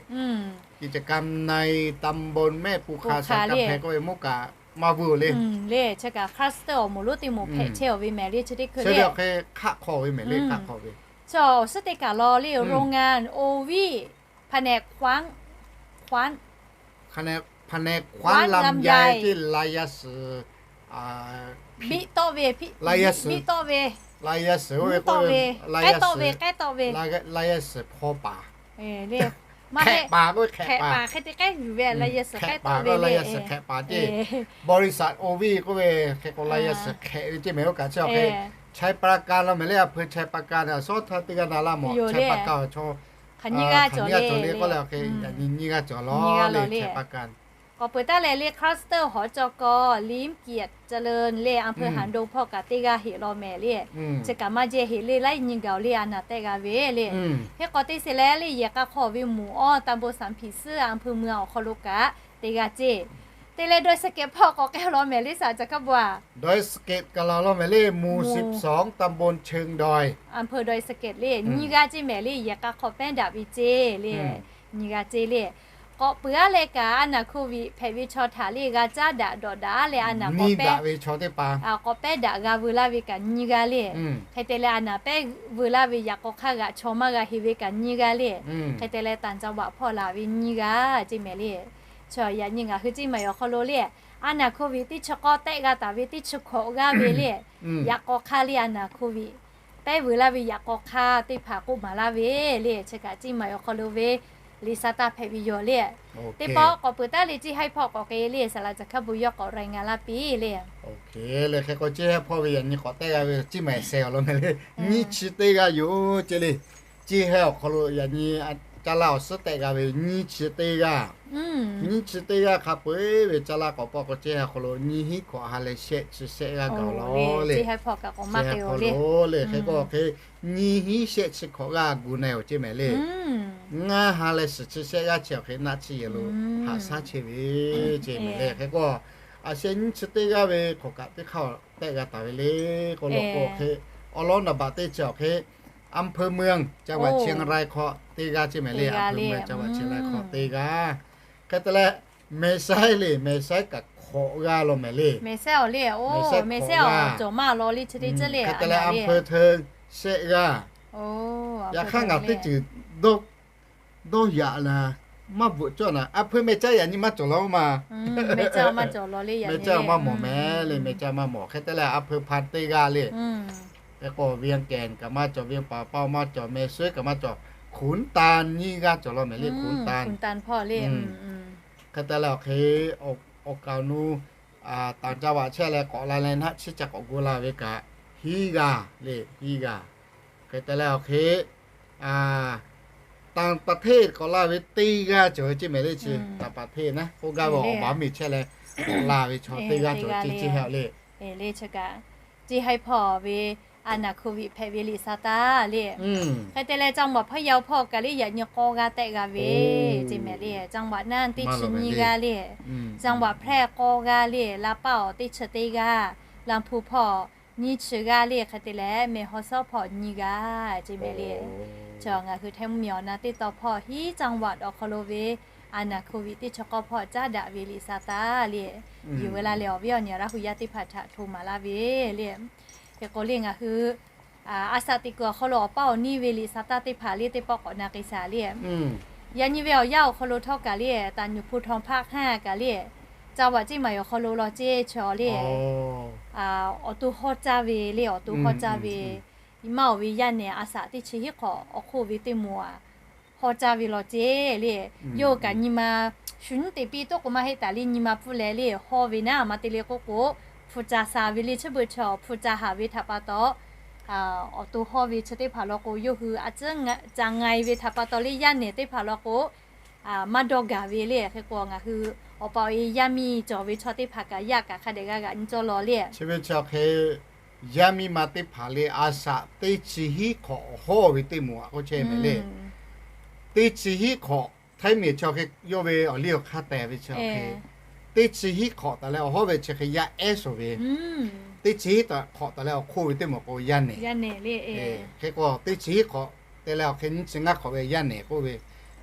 กิจกรรมในตำบลแม่ปูคา สังกัด hpehꞈ k'oˆ ve mvuhˇ kaꞈ maˇ vuiˬ le. Le chi kaꞈ cluster awˬ moˍ lonˉ teˇ moˍ hpehꞈ chehˇ ve mehˍ le chi teˇ hkui le. Hk'e hk'aˆ hk'aw ve mehˍ le, hk'aˆ hk'aw ve chi awˬ suhˉ teˇ kaˬ law le, โรงงาน โอวี แผนกขวาง ขวาง แผนกขวางลำไย ceˇ ลายเสือ biˆ tawˆ ve, biˆ tawˆ ve, biˆ tawˆ ve, k'ehˉ tawˆ ve, k'ehˉ tawˆ ve, ลายเสือ hpaw paˍ, hk'ehꞈ paˍ k'oˆ ve hk'ehꞈ paˍ, hk'e te k'ehˉ yuˬ ve ลายเสือ hk'ehꞈ paˍ k'oˆ ve ลายเสือ hk'ehꞈ paˍ ceˇ. บริษัท โอวี k'oˆ ve hk'e k'o ลายเสือ hk'ehꞈ ve ceˇ mehˍ oˇ kaꞈ chi awˬ hk'e ชัยปราการ law mehˍ le, อำเภอชัยปราการ a sawˉ htaˇ teˇ g'aˇ na laˇ mawˬ ชัยปราการ awˬ chaw hk'aˬ nyiˇ g'aˇ cawˬ le, k'oˆ leh awˬ hk'e yaꞈ nyi nyiˇ g'aˇ cawˬ law le ชัยปราการ. K'awꞈ peuˬ taˉ leh le cluster หจก. ลิมเกียรติเจริญ le อำเภอหางดง hpawˇ kaꞈ teˇ g'aˇ heˆ law mehˍ le. Chi kaꞈ maˇ jehˇ heˆ le, laiˉ nyi gaˬ le a naˍ tehˆ g'a ve le. Hk'e k'o teˇ sheˍ leh le yehˬ k'a hk'aw ve หมู่อ้อ ตำบลสามผีเสื้อ อำเภอเมือง awˬ hk'aw lo kaꞈ teˇ g'aˇ ceˇ. Te leh ดอยสะเก็ด hpawˇ k'awꞈ k'ai law mehˍ le สหจักรบวก. ดอยสะเก็ด kaꞈ laˬ law mehˍ le, หมู่สิบสอง ตำบลเชิงดอย อำเภอดอยสะเก็ด le nyiˇ g'aˇ ceˇ mehˍ le, yehˬ k'a hk'aw pehˉ daꞈ ve ceˇ le, nyiˇ g'aˇ ceˇ le. K'awꞈ peuˬ aˉ leh kaꞈ a naˍ โควิด hpehꞈ ve chaw htaꞈ le g'a caˉ daꞈ dawꞈ daꞈ leh a naˍ k'awꞈ pehˉ daꞈ ve chaw teˇ hpaˍ k'awꞈ pehˉ daꞈ g'a veu laˇ ve kaꞈ nyiˇ g'aˇ le. Hk'e te leh a naˍ pehˉ veu laˇ ve yaꞈ k'aw hk'aˇ g'aꞈ chaw maˇ g'a heˆ ve kaꞈ nyiˇ g'aˇ le. Hk'e te leh ต่างจังหวัด hpawˇ laˬ ve nyiˇ g'aˇ ceˇ mehˍ le. Chi yaꞈ nyi ngaˬ hui ceˇ maˍ awˬ hk'aw lo le, a naˍ โควิด teˇ chi k'awˇ tehˆ g'a taˍ ve teˇ chi hkawꞈ g'aˇ ve le, yaꞈ k'aw hk'aˇ le a naˍ โควิด pehˉ veu laˇ ve yaꞈ k'aw hk'aˇ teˇ hpaˍ k'oˆ maˍ laˇ ve le. Chi kaꞈ ceˇ maˍ awˬ hk'aw lo ve liꞈ sa taˇ hpehꞈ ve yoˬ le. Teˇ pawˆ k'awꞈ peuˬ taˉ le ceˇ haiˉ hpawˇ k'awꞈ k'ai le, saˍ laꞈ ca hkaˇ bon yawˇ k'awꞈ รายงาน laˇ piˇ le. Hk'e k'o ceˇ haiˉ hpawˇ ve yaꞈ nyi k'awꞈ tehˆ g'a ve ceˇ maˍ seh awˬ lawn mehˍ le, nyiˇ chi teˇ g'aˇ yoˬ ceˇ le. Ceˇ haiˉ awˬ hk'aw lo yaꞈ nyi caˇ laˇ awˬ suhˉ tehˆ g'a ve nyiˇ chi teˇ g'aˇ, nyiˇ chi teˇ g'aˇ hk'a peu-eˬ ve caˇ laˇ k'awꞈ pawˆ k'o ceˇ haiˉ awˬ hk'aw lo nyiˇ hinˉ hkawꞈ ha leh shehˆ chi shehˆ g'aˇ gaˬ law le. Ceˇ haiˉ hpawˇ kaꞈ k'awꞈ maˇ te le. Hk'e k'o hk'e nyiˇ hinˉ shehˆ chi hkawꞈ g'aˇ gu na-e awˬ ceˇ mehˍ le. Ngaˇ ha leh shiˍ chi shehˆ g'aˇ chi awˬ hk'e naˆ chi yehˬ lo haꞈ shaˉ chehˇ ve ceˇ mehˍ le. Hk'e k'o a sheh nyiˇ chi teˇ g'aˇ ve hkawꞈ kaꞈ teˇ hk'aˇ tehˆ g'a taˍ ve le k'o law k'o hk'e, awˬ lawn naˍ baꞈ teˇ chi awˬ hk'e อำเภอเมือง จังหวัดเชียงราย hk'aw teˇ g'aˇ ceˇ mehˍ le. อำเภอเมือง จังหวัดเชียงราย hk'aw teˇ g'aˇ. Hk'e te leh mehˍ saiˉ le, mehˍ saiˉ kaꞈ hkawꞈ g'aˇ law mehˍ le. Mehˍ saiˉ awˬ le, mehˍ saiˉ hkawꞈ g'aˇ. Hk'e te leh อำเภอเทิง shehˆ g'aˇ. Yaꞈ hk'aˇ ngaˬ teˇ ceuˬ dawˇ yaꞈ la, maˇ bvuhꞈ cawˇ na, a hpui meh caˇ yaꞈ nyi maˇ cawˬ law ma. Meh caˇ maˇ mawˬ mehˍ le, meh caˇ maˇ mawˬ. Hk'e te leh a hpui hpan teˇ g'aˇ le. Hk'e k'o เวียงแก่น kaꞈ maˇ cawˬ, เวียงป่าเป้า maˇ cawˬ, แม่สวย kaꞈ maˇ cawˬ, ขุนตาล nyiˇ g'aˇ cawˬ law mehˍ le, ขุนตาล. Hk'e te leh awˬ hk'e awˬ kaˍ awˬ nu ต่างจังหวัด chehˇ leh k'awꞈ la leh naˆ chi ca k'awꞈ gu la ve kaꞈ hiˉ g'aˇ le, hiˉ g'aˇ. Hk'e te leh awˬ hk'e ต่างประเทศ k'awꞈ la ve teˇ g'aˇ cawˬ ve ceˇ mehˍ le. Chi ต่างประเทศ naˉ k'oˆ gaˇ ve awˬ baˬ miˬ chehˇ leh k'awꞈ la ve chaw teˇ g'aˇ cawˬ ve ceˇ, ceˇ haiˉ awˬ le. Le chi kaꞈ ceˇ haiˉ hpawˇ ve a naˍ โควิด hpehꞈ ve liꞈ sa taˇ le. Hk'e te leh จังหวัดพะเยา hpawˇ kaꞈ le yaꞈ nyi k'awˇ g'aˇ tehˆ g'a ve ceˇ mehˍ le. จังหวัด naˆ teˇ chi nyiˇ g'aˇ le. จังหวัดแพร่ k'awˇ g'aˇ le, ลำปาง awˬ teˇ chi teˇ g'aˇ, ลำพูน hpawˇ nyiˇ chi g'aˇ le. Hk'e te leh แม่ฮ่องสอน hpawˇ nyiˇ g'aˇ ceˇ mehˍ le. Chi ngaˬ hui ไทย mvuhˇmiˬ awˬ na teˇ tawn hpawˇ hiˉ จังหวัด awˬ hk'aw lo ve a naˍ โควิด teˇ chi k'awˇ hpawˇ caˉ daꞈ ve liꞈ sa taˇ le. Yuˬ ve la leh awˬ viˉ awˬ nyi Laˇ hu yaˇ teˇ hpaˍ htaꞈ hto maˍ laˇ ve le. Hk'e k'o le ngaˬ hui a shaꞈ teꞈ kuiˬ awˬ hk'aw lo awˬ paˇ awˬ niˇ ve liꞈ sa taˇ teˇ hpaˍ le teˇ pawˆ k'awꞈ na k'ai shaˍ le. Yaꞈ nyi ve awˬ yanˇ awˬ hk'aw lo htawˇ kaꞈ le, ตำบลภูทองภาคห้า kaꞈ le, จังหวัดเชียงใหม่ awˬ hk'aw lo law ceˇ chaw le, awˬ to hawˇ caˇ ve le, awˬ to hawˇ caˇ ve, i maˇ oˬ ve yaˇ nehˬ a shaꞈ teˇ chi hiˉ hk'awꞈ awˬ hk'oˆ ve teˇ moˍ a hawˇ caˇ ve law ceˇ le. Yawˇ kaꞈ nyi ma shu nyiˉ teꞈ piˇ tawˆ k'o maˇ heˆ taˍ le, nyi ma pfuhˇ leh le hawˇ ve naˉ, maˇ te le k'oˆ k'o, hpu ca sha ve le, chi beuꞈ chaw hpu ca haˍ ve htaꞈ pa taw, awˬ to hawˇ ve chi teˇ hpaˍ law k'o, yawˇ hui a ciˉ ca nga-e ve htaꞈ pa taw le, yaˇ nehˬ teˇ hpaˍ law k'o, maˇ dawˇ gaˬ ve le. Hk'e k'o, ngaˬ hui awˬ pa awˬ e yaˇ miˇ cawˬ ve chaw teˇ hpaˍ kaꞈ yaˇ kaꞈ hk'a dehꞈ g'a g'aꞈ nyi cawˇ law le. Chi ve chi hk'e yaˇ miˇ ma teˇ hpaˍ le, a shaꞈ teˇ chi hiˉ hk'awꞈ awˬ hawˇ ve teˇ moˍ a k'oˆ chehˇ mehˍ le. Teˇ chi hiˉ hk'awꞈ, htaiˉ miˬ chaw hk'e yawˇ ve awˬ liˇ awˬ hk'aˇ tehˬ ve chi hk'e, teˇ chi hiˉ hk'awꞈ taˍ leh awˬ hawˇ ve chi hk'e yaˇ ehˉ shawˍ ve, teˇ chi hiˉ hk'awꞈ taˍ leh awˬ hk'oˆ ve teˇ moˍ k'o yaˇ nehˬ. Hk'e k'o, teˇ chi hiˉ hk'awꞈ te leh awˬ hk'e nyiˇ chi ngaˇ hk'awꞈ ve yaˇ nehˬ k'oˆ ve.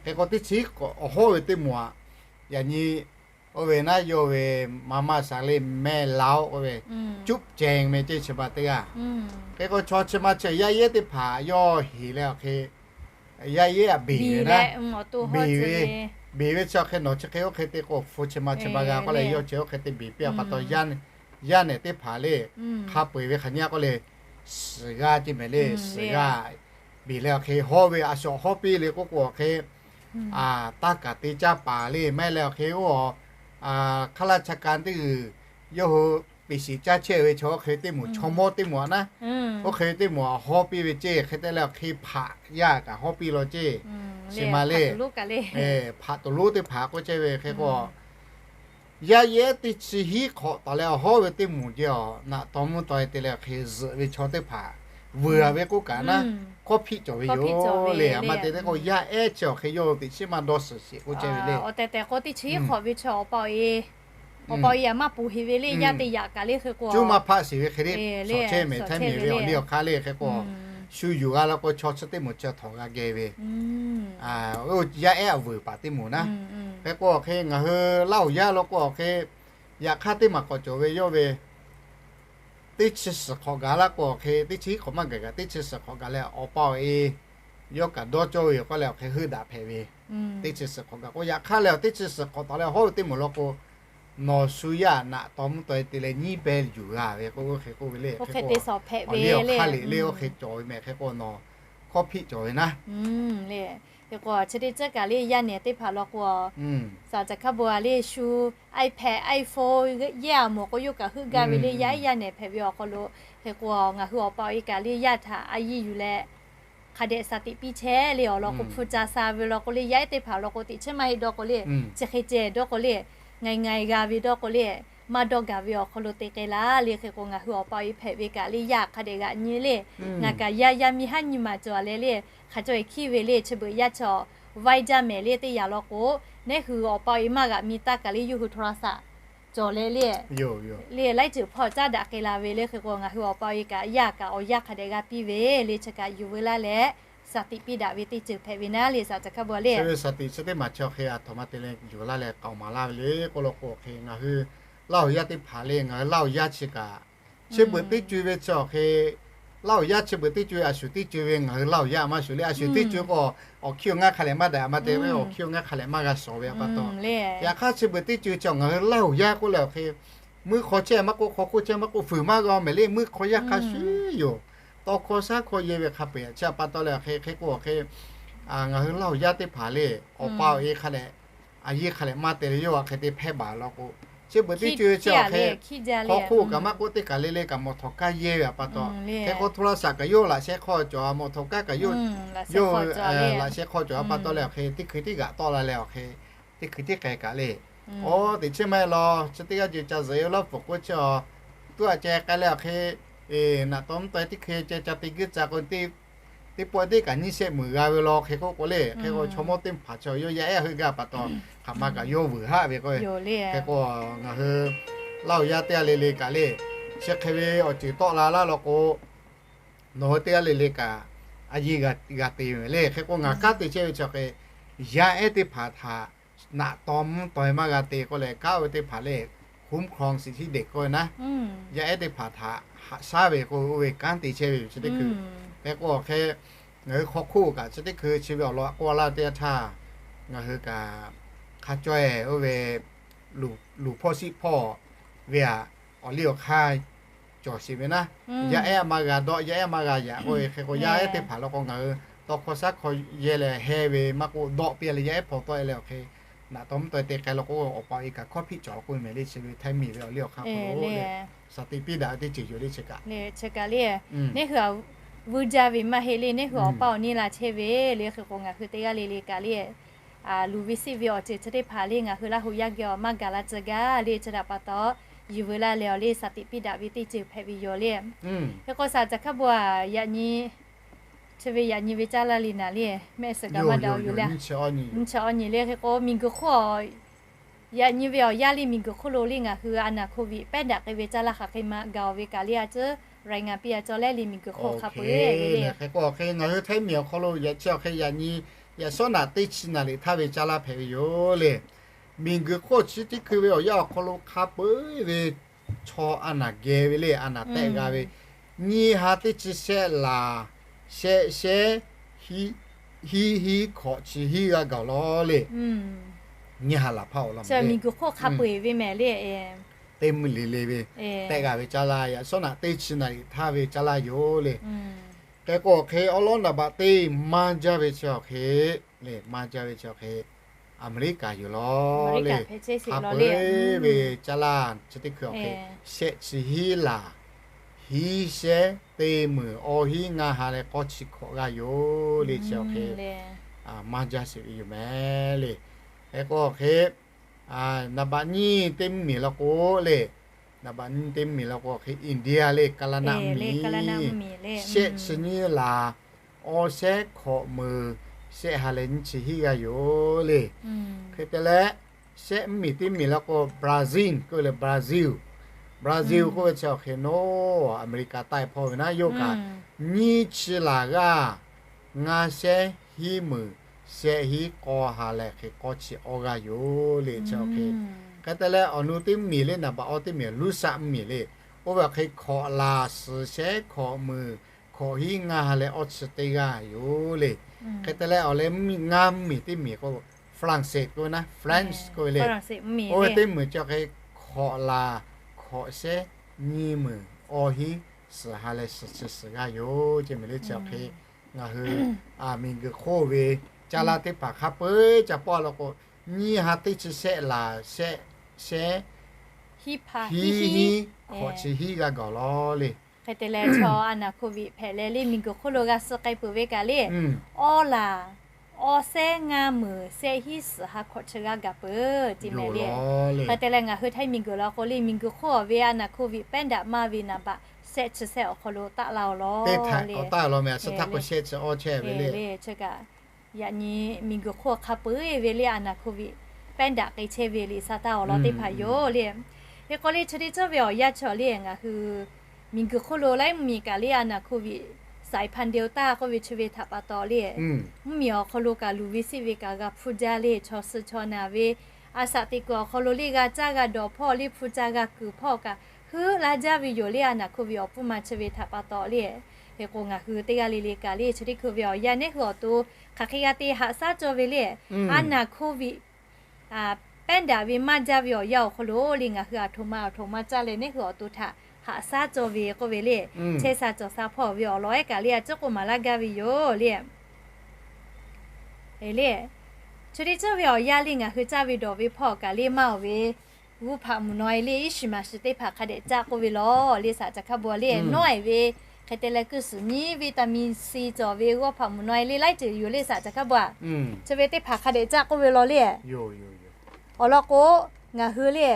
Hk'e k'o, teˇ chi hiˉ hk'awꞈ awˬ hawˇ ve teˇ moˍ a, yaꞈ nyi oˇ ve naˉ yawˇ ve maˍ maˇ shaˍ le mehˆ laoˆ k'oˆ ve, cuˉ cehˬ meh ceˇ chi ma teˇ g'aˇ. Hk'e k'o, chaw chi ma chi yaˇ yehˉ teˇ hpaˍ yawˇ heˍ leh awˬ hk'e yaˇ yehˉ a beˬ ve naˉ, beˬ ve, beˬ ve chi awˬ hk'e nawˬ chi hk'e oˇ hk'e te k'o, hpu chi ma chi ma g'a k'oˆ leh yawˇ chi oˇ hk'e te beˬ piˇ a pa taw, yaˇ nehˬ teˇ hpaˍ le, hk'a peu eˬ ve hk'aˬ nyi a k'oˆ le, suhˍ g'aˇ ceˇ mehˍ le, suhˍ g'aˇ beˬ leh awˬ hk'e hawˇ ve a shaꞈ hawˇ piˇ le k'oˆ k'o awˬ hk'e, taˇ kaˍ te caˇ paˍ le maˇ heˆ leh awˬ hk'e oˇ, hk'aˇ laˇ cha ka teˇ g'uiˬ yawˇ hui peˍ shiˍ caˇ chehˇ ve chaw oˇ hk'e teˇ moˍ chaw mawˇ teˇ moˍ a naˉ, oˇ hk'e teˇ moˍ a hawˇ piˇ ve ceˇ. Hk'e te leh awˬ hk'e hpaꞈ yaˇ kaꞈ hawˇ piˇ law ceˇ. Chi ma le, hpaꞈ toˬ lonˉ teˇ hpaˍ k'oˆ chehˇ ve hk'e k'o, yaˇ yehˉ teˇ chi hiˉ hk'awꞈ taˍ leh awˬ hawˉ ve teˇ moˍ jeˇ awˬ naꞈ taw mvuhˇ taw e te leh awˬ hk'e zuhꞈ ve chaw teˇ hpaˍ vuiˬ a ve k'oˆ kaꞈ naˉ, hkawˇ hpiˆ cawˬ ve yoˬ le. A ma te te k'o, yaˇ ehˉ chi awˬ hk'e yawˇ hui teꞈ chiˉ maˇ dawˇ suhˍ sheˍ k'oˆ chehˇ ve le. Awˬ tehˬ tehˬ k'o teˇ chi hiˉ hk'awꞈ ve chaw awˬ pa awˬ e, awˬ pa awˬ e a maˇ ponˬ heˍ ve le, yaˇ te yaꞈ kaꞈ le hk'e k'o, cuˇ maˇ hpaˆ sheˍ ve hk'e le, shawˍ chehˇ mehˍ htaiˉ miˬ ve awˬ liˇ awˬ hk'aˇ le hk'e k'o, shu yuˬ g'a la k'o chaw chi teˇ moˍ chi htawꞈ g'a geh ve, yaˇ ehˉ a vuiˬ paˍ teˇ moˍ naˉ. Hk'e k'o awˬ hk'e ngaˬ hui Laˇ huˍ yaˇ law k'o awˬ hk'e, yaꞈ hk'aˇ teˇ maˬ k'awꞈ cawˬ ve yawˇ ve teˇ chi suhˍ hk'awꞈ gaˬ laˇ k'o awˬ hk'e, teˇ chi hiˉ hk'awꞈ maˇ gaˬ gaˬ, teˇ chi suhˍ hk'awꞈ gaˬ leh awˬ pa awˬ e yawˇ kaꞈ dawˇ cawˇ ve yoˬ k'oˆ leh awˬ hk'e heuˆ daꞈ hpehꞈ ve. Teˇ chi suhˍ hk'awꞈ gaˬ k'o, yaꞈ hk'aˇ leh teˇ chi suhˍ hk'awꞈ taˍ leh awˬ hawˉ ve teˇ moˍ law k'o, nawˬ shu yaˇ naꞈ taw mvuhˇ taw e te leh nyiˇ pehˇ yuˬ g'a ve k'o, oˇ hk'e k'oˆ ve le. Hk'e k'o, awˬ liˇ awˬ hk'aˇ liꞈ le oˇ hk'e cawˬ ve mehˍ. Hk'e k'o nawˬ hkawˇ hpiˆ cawˬ ve naˉ. Hk'e k'o chi teˇ ceuˬ kaꞈ le yaˇ nehˬ teˇ hpaˍ law k'o, saˍ caˍ hkaˇ bon a le shu iPad, iPhone yehˇ a moˍ k'o yawˇ kaꞈ heuˆ gaˇ ve le. Yaˇ ehˉ yaˇ nehˬ hpehꞈ ve awˬ hk'aw lo, hk'e k'o ngaˬ hui awˬ pa awˬ e kaꞈ le yaˇ htaꞈ a yiˇ yuˬ leh hk'a dehꞈ shaˍ tiꞈ piˇ chehˇ le. Awˬ lawn k'o hpu ca sha ve law k'o le, yaˇ ehˉ teˇ hpaˍ law k'o teꞈ chiˉ maˇ heˆ dawˇ k'o le, chi hk'e ceh dawˇ k'o le, ngaiˬ ngaiˬ g'a ve dawˇ k'o le, maˇ dawˇ gaˬ ve awˬ hk'aw lo te k'ai laˇ le. Hk'e k'o ngaˬ hui awˬ pa awˬ e hpehꞈ ve kaꞈ le yaˇ hk'a dehꞈ g'aꞈ nyi le. Ngaˬ kaꞈ yaˇ yaˇ miˇ haˉ nyi maˬ cawˬ leh le, hk'a cawˬ e hkiˇ ve le. Chi beuꞈ yaˇ chaw vaiˇ jaˇ mehˍ le teˇ yanˇ law k'o, neˉ hui awˬ pa awˬ e maˇ g'aꞈ mi taˇ kaꞈ le yawˇ hui โทรศัพท์ cawˬ leh le, le laiˉ ceuˬ hpawˇ caˉ daꞈ k'ai la ve le. Hk'e k'o ngaˬ hui awˬ pa awˬ e kaꞈ yaˇ kaꞈ awˬ yaˇ hk'a dehꞈ g'a piˇ ve le, chi kaꞈ yuˬ veu laˇ leh shaˍ tiꞈ piˇ daꞈ ve teˇ ceuˬ hpehꞈ ve naˉ le, saˍ caˍ hkaˇ bon le. Chi ve shaˍ tiꞈ chi teˇ maˬ chi awˬ hk'e a htoꞈ ma te leh yuˬ laˇ leh k'aoˍ maˍ laˇ ve le k'oˆ law k'o, awˬ hk'e ngaˬ hui Laˇ huˍ yaˇ teˇ hpaˍ le, ngaˬ hui Laˇ huˍ yaˇ chi kaꞈ, chi beuꞈ teˇ co e ve chi awˬ hk'e, Laˇ huˍ yaˇ chi beuꞈ teˇ co e a shuˍ teˇ co e ve ngaˬ hui Laˇ huˍ yaˇ maˇ shuˍ le. A shuˍ teˇ co e k'o, awˬ hkiˇ awˬ ngaˇ hk'a lehˬ maˇ daꞈ, a ma te ve awˬ hkiˇ awˬ ngaˇ hk'a lehˬ maˇ g'a shawˍ ve a pa taw. Yaꞈ hk'aˇ chi beuꞈ teˇ co e chi ngaˬ hui Laˇ huˍ yaˇ k'oˆ leh awˬ hk'e, meuˇ hk'aw chehˇ maˇ k'oˆ, hk'aw hk'oˆ chehˇ maˇ k'oˆ, fuiˍ maˇ g'a mehˍ le. Meuˇ hk'aw yaˇ hk'a shuˍ yoˬ. Tawˇ hkawˇ shaˉ hkawˇ yehˇ ve hk'a peu-eˬ chi a pa taw leh awˬ hk'e, hk'e k'o awˬ hk'e, ngaˬ hui Laˇ huˍ yaˇ teˇ hpaˍ le, awˬ pa awˬ e hk'a lehˬ, a yiˇ hk'a lehˬ maˇ te leh yawˇ a hk'e te hpehˇ baˬ law k'o, chi beuꞈ teˇ co e chi awˬ hk'e, hk'aw hk'oˆ kaꞈ maˇ k'oˆ, teˇ kaˬ le le kaꞈ mawˬ htawˍ kaˇ yehˇ ve a pa taw. Hk'e k'o โทรศัพท์ kaꞈ yawˇ laꞈ sheh hk'aw cawˬ, mawˬ htawˍ kaˇ kaꞈ yawˇ, yawˇ laꞈ sheh hk'aw cawˬ a pa taw leh awˬ hk'e teˇ hkui teˇ g'aꞈ tawˆ la leh awˬ hk'e teˇ hkui teˇ k'ai kaꞈ le. Oˇ teꞈ chiˉ maˇ heˆ law, chi teˇ g'aˇ ceuˬ ca zuhꞈ e laˇ pfuhˍ k'oˆ chi a, tuˉ aꞈ ceh k'ai leh awˬ hk'e, naꞈ taw mvuhˇ taw e teˇ hkui ceh ca te g'uiˇ ca k'o, teˇ pawˆ teˇ kaꞈ nyiˇ shehˆ meunˍ g'a ve law. Hk'e k'oˆ k'o le, hk'e k'o chaw mawˇ teˇ hpaˍ chi yawˇ yaˇ ehˉ heuˆ gaˇ pa taw, hk'aˬ ma kaꞈ yawˇ vuiˬ haˆ ve k'o. Hk'e k'o ngaˬ hui Laˇ huˍ yaˇ teˇ g'aˇ le le kaꞈ le, chi hk'e ve awˬ ceuˬ tawˆ la laˇ law k'o, nawˬ hui teˇ g'aˇ le le kaꞈ a yiˇ g'a te ve le. Hk'e k'o ngaˬ kanˉ te chehˇ ve chi hk'e, yaˇ ehˉ teˇ hpaˍ htaꞈ naꞈ taw mvuhˇ taw e maˇ g'a te k'oˆ leh kanˉ ve teˇ hpaˍ le, home cross สิทธิเด็ก k'oˆ ve naˉ, yaˇ ehˉ teˇ hpaˍ htaꞈ haꞈ shaˉ ve k'oˆ ve oˇ ve kanˉ te chehˇ ve chi teˇ hkui. Hk'e k'o awˬ hk'e, ngaˬ hui hk'aw hk'oˆ kaꞈ chi teˇ hkui chi ve awˬ lawn a k'oˆ laˇ teˇ yanˇ htaˇ, Ngaˬ hui kaꞈ hk'a caweh oˇ ve luˬ hpawˇ shiˆ hpawˇ ve aꞈ, awˬ liˇ awˬ hk'aˇ cawˬ sheˍ ve naˉ, yaˇ ehˉ maˇ g'a dawˆ, yaˇ ehˉ maˇ g'a yaꞈ k'oˆ ve hk'e k'o, yaˇ ehˉ teˇ hpaˍ law k'o ngaˬ hui tawˇ hkawˇ shaˉ hkawˇ yehˇ leh heh ve maˇ k'oˆ, dawˆ piˇ leh yaˇ ehˉ hpaw tawˆ e leh awˬ hk'e, naꞈ taw mvuhˇ taw te k'ai law k'o, awˬ pa awˬ e kaꞈ hkawˇ hpiˆ cawˬ k'oˆ ve mehˍ le. Chi ve htaiˇ miˬ ve awˬ liˇ awˬ hk'aˇ k'o, shaˍ tiꞈ piˇ daꞈ ve teˇ ceuˬ yoˬ le. Chi kaꞈ le, chi kaꞈ le, neˇ hui aꞈ vuiˇ jaˇ ve maˇ heˆ le, neˇ hui awˬ pa awˬ niˇ la chehˇ ve le. Hk'e k'o ngaˬ hui teˇ g'aˇ le le kaꞈ le, luˬ ve siˆ ve awˬ ceuˬ chi teˇ hpaˍ le ngaˬ hui Laˇ huˍ yaˇ geh awˬ maˇ gaˬ la tcuh gaˇ le. Chi htaꞈ pa taw, yuˬ veu laˇ leh awˬ le shaˍ tiꞈ piˇ daꞈ ve teˇ ceuˬ hpehꞈ ve yoˬ le. Hk'e k'o shaˍ caˬ hkaˇ bon aꞈ, yaꞈ nyi chi ve yaꞈ nyi ve caˇ laˇ le naˍ le, mehˆ suhˍ kaꞈ maˇ daꞈ yoˬ le. Nyiˇ chi awˇ nyi le. Hk'e k'o miˬ guiˬ hk'oˆ yaꞈ nyi ve awˬ yaˇ le, miˬ guiˬ hk'oˆ lo le ngaˬ hui a naˍ COVID pehˉ daꞈ k'ai ve caˇ laˇ hk'aˬ hk'e ma gaˬ ve kaꞈ le a ciˉ รายงาน piˇ a cawˇ lehˉ le miˬ guiˬ hk'oˆ hk'a peu-eˬ ve le. Hk'e k'o hk'e ngaˬ hui htaiˇ miˬ awˬ hk'aw lo yaꞈ chi awˬ hk'e yaꞈ nyi, yaꞈ shawˉ naꞈ teˇ chi naˍ riˍ htaˇ ve caˇ laˇ hpehꞈ ve yoˬ le. Miˬ guiˬ hk'oˆ chi teˇ hkui ve awˬ yaˇ awˬ hk'aw lo hk'a peu-eˬ ve chaw a naˍ geh ve le, a naˍ tehˆ g'a ve, nyiˇ ha teˇ chi shehˆ laˬ shehˆ shehˉ hiˉ hiˉ hkawꞈ chi hiˉ g'a gaˬ law le. Nyiˇ ha laˬ hpaˇ awˬ lawn miˬ guiˬ hk'oˆ hk'a peu-eˬ ve mehˍ le. Teˇ mvuhˇ le le ve tehˆ g'a ve caˇ laˇ, yaꞈ shawˉ naꞈ teˇ chi naˍ riˍ htaˇ ve caˇ laˇ yoˬ le. Hk'e k'o hk'e awˉ lawˉ naˍ baꞈ teˇ maˇ jaˇ ve chi awˬ hk'e le, maˇ jaˇ ve chi awˬ hk'e Aˍmeˍriˆkaˍ yoˬ law le. Hk'a peu-eˬ ve caˇ laˇ chi teˇ hkui awˬ hk'e shehˆ chi hiˉ laˬ hiˉ shehˉ teˇ meunˍ awˇ hiˉ ngaˇ ha leh k'awˇ chi hkawꞈ g'a yoˬ le. Chi awˬ hk'e maˇ jaˇ sheˍ ve yoˬ mehˍ le. Hk'e k'o awˬ hk'e naˍ baꞈ nyiˇ teˇ mvuhˇ miˬ law k'o le, naˍ baꞈ nyiˇ teˇ mvuhˇ miˬ law k'o awˬ hk'e India le, kaˇ laˇ naˆ mvuhˇ miˬ shehˆ chi nyiˇ laˬ awˇ shehˉ hkawꞈ meunˍ shehˆ ha leh nyiˇ chi hiˉ g'a yoˬ le. Hk'e te leh shehˆ mvuhˇ miˬ teˇ mvuhˇ miˬ law k'o Brazil k'oˆ ve le, Brazil, Brazil k'oˆ ve chi awˬ hk'e nawˉ Aˍmeˍriˆkaˍ taiˇ hpawˇ ve naˉ yawˇ kaꞈ nyiˇ chi laˬ g'aˇ ngaˇ shehˉ hiˉ meunˍ shehˆ hiˉ k'awˇ ha leh hk'e k'awˇ chi awˇ g'a yoˬ le. Chi awˬ hk'e hk'e te leh awˬ nu teˇ mvuhˇ miˬ le naˍ baꞈ awˇ teˇ mvuhˇ miˬ Luˇsaˆ mvuhˇ miˬ le, oˇ ve awˬ hk'e hkawꞈ laˬ suhˍ shehˉ hkawꞈ meunˍ hkawꞈ hiˉ ngaˇ ha leh awˇ chi teˇ g'aˇ yoˬ le. Hk'e te leh awˬ leh ngaˇ mvuhˇ miˬ teˇ mvuhˇ miˬ k'o France k'oˆ ve naˉ, France k'oˆ ve le, oˇ ve teˇ mvuhˇ miˬ chi awˬ hk'e hkawꞈ laˬ hkawꞈ shehˉ nyiˇ meunˍ awˇ hiˉ suhˍ ha leh suhˍ chi suhˍ g'aˇ yoˬ. Chi mehˍ le chi awˬ hk'e ngaˬ hui miˬ guiˬ hk'oˆ ve caˇ laˇ teˇ hpaˍ hk'a peu-eˬ ca pawˆ law k'o, nyiˇ ha teˇ chi shehˆ laˬ shehˆ shehˉ hiˉ hiˉ hkawꞈ chi hiˉ g'a gaˬ law le. Hk'e te leh chaw a naˍ COVID hpehꞈ leh le miˬ guiˬ hk'oˆ lo g'a suh k'ai peuˬ ve kaꞈ le, awˇ laˬ awˇ shehˉ ngaˇ meunˍ shehˆ hiˉ suhˍ ha hkawꞈ chi g'a gaˬ peuˬ ce mehˍ le. Hk'e te leh ngaˬ hui htaiˇ miˬ guiˬ law k'o le miˬ guiˬ hk'oˆ awˬ ve a naˍ COVID pehˉ daꞈ maˇ ve naˍ baꞈ shehˆ chi shehˆ awˬ hk'aw lo taˆ la-oˬ law le. Awˬ taˆ law meh a shu htaˇ k'o shehˆ chi awˇ chehˇ ve le. Chi kaꞈ yaꞈ nyi miˬ guiˬ hk'oˆ hk'a peu-eˬ ve le a naˍ COVID pehˉ daꞈ k'ai chehˇ ve liꞈ sa taˇ awˬ lawn teˇ hpaˍ yoˬ le. Hk'e k'o le chi teˇ cawˇ ve awˬ yanˇ chi awˬ le ngaˬ hui miˬ guiˬ hk'oˆ lo laiˉ mvuhˇ miˬ kaꞈ le a naˍ COVID saiˍ hpanˍ Delta k'oˆ ve chi ve htaꞈ pa taw le, mvuhˇ miˬ awˬ hk'aw lo kaꞈ luˬ ve siˆ ve kaꞈ g'a hpuˇ jaˇ le. Chaw suh chaw naˬ ve a shaꞈ teꞈ kuiˬ awˬ hk'aw lo le g'a caˇ g'a dawˬ hpawˇ le hpu ca g'a kuiˬ hpawˇ kaꞈ heuˆ la jaˇ ve yoˬ le a naˍ COVID awˬ pfuhˇ ma chi ve htaꞈ pa taw le. Hk'e k'o ngaˬ hui teˇ g'aˇ le le kaꞈ le chi teˇ hkui ve awˬ yanˇ neˇ hui awˬ to hk'aˬ hk'e g'a te haꞈ shaˉ cawˇ ve le. A naˍ COVID pehˉ daꞈ ve maˇ jaˇ ve awˬ yanˇ awˬ hk'aw lo le ngaˬ hui aˬ htoꞈ ma aˬ htoꞈ ma caˇ leh neˇ hui awˬ to htaꞈ haꞈ shaˉ cawˇ ve k'oˆ ve le. Chehˇ sha cawˬ sha hpawˇ ve awˬ lawn ehˉ kaꞈ le a ciˉ k'oˆ maˍ laˇ gaˇ ve yoˬ le. Le, chi teˇ cawˇ ve awˬ yanˇ le ngaˬ hui caˇ ve dawˬ ve hpawˇ kaꞈ le maˇ awˬ ve g'uˇ hpaꞈ mvuhˬ naw e le iˉ shiˍ maˍ shiˍ teˇ hpaˍ hk'a dehꞈ caˇ k'oˆ ve law le shaˍ caˬ hkaˇ baw le nawˉ e ve hk'e te leh kuiˇ suhˍ nyiˉ vitamin C cawˬ ve g'uˇ hpaꞈ mvuhˬ naw e le laiˉ ceuˬ yoˬ le shaˍ caˬ hkaˇ baw. Chi ve teˇ hpaˍ hk'a dehꞈ caˇ k'oˆ ve law le. Awˬ lawn k'o, ngaˬ hui le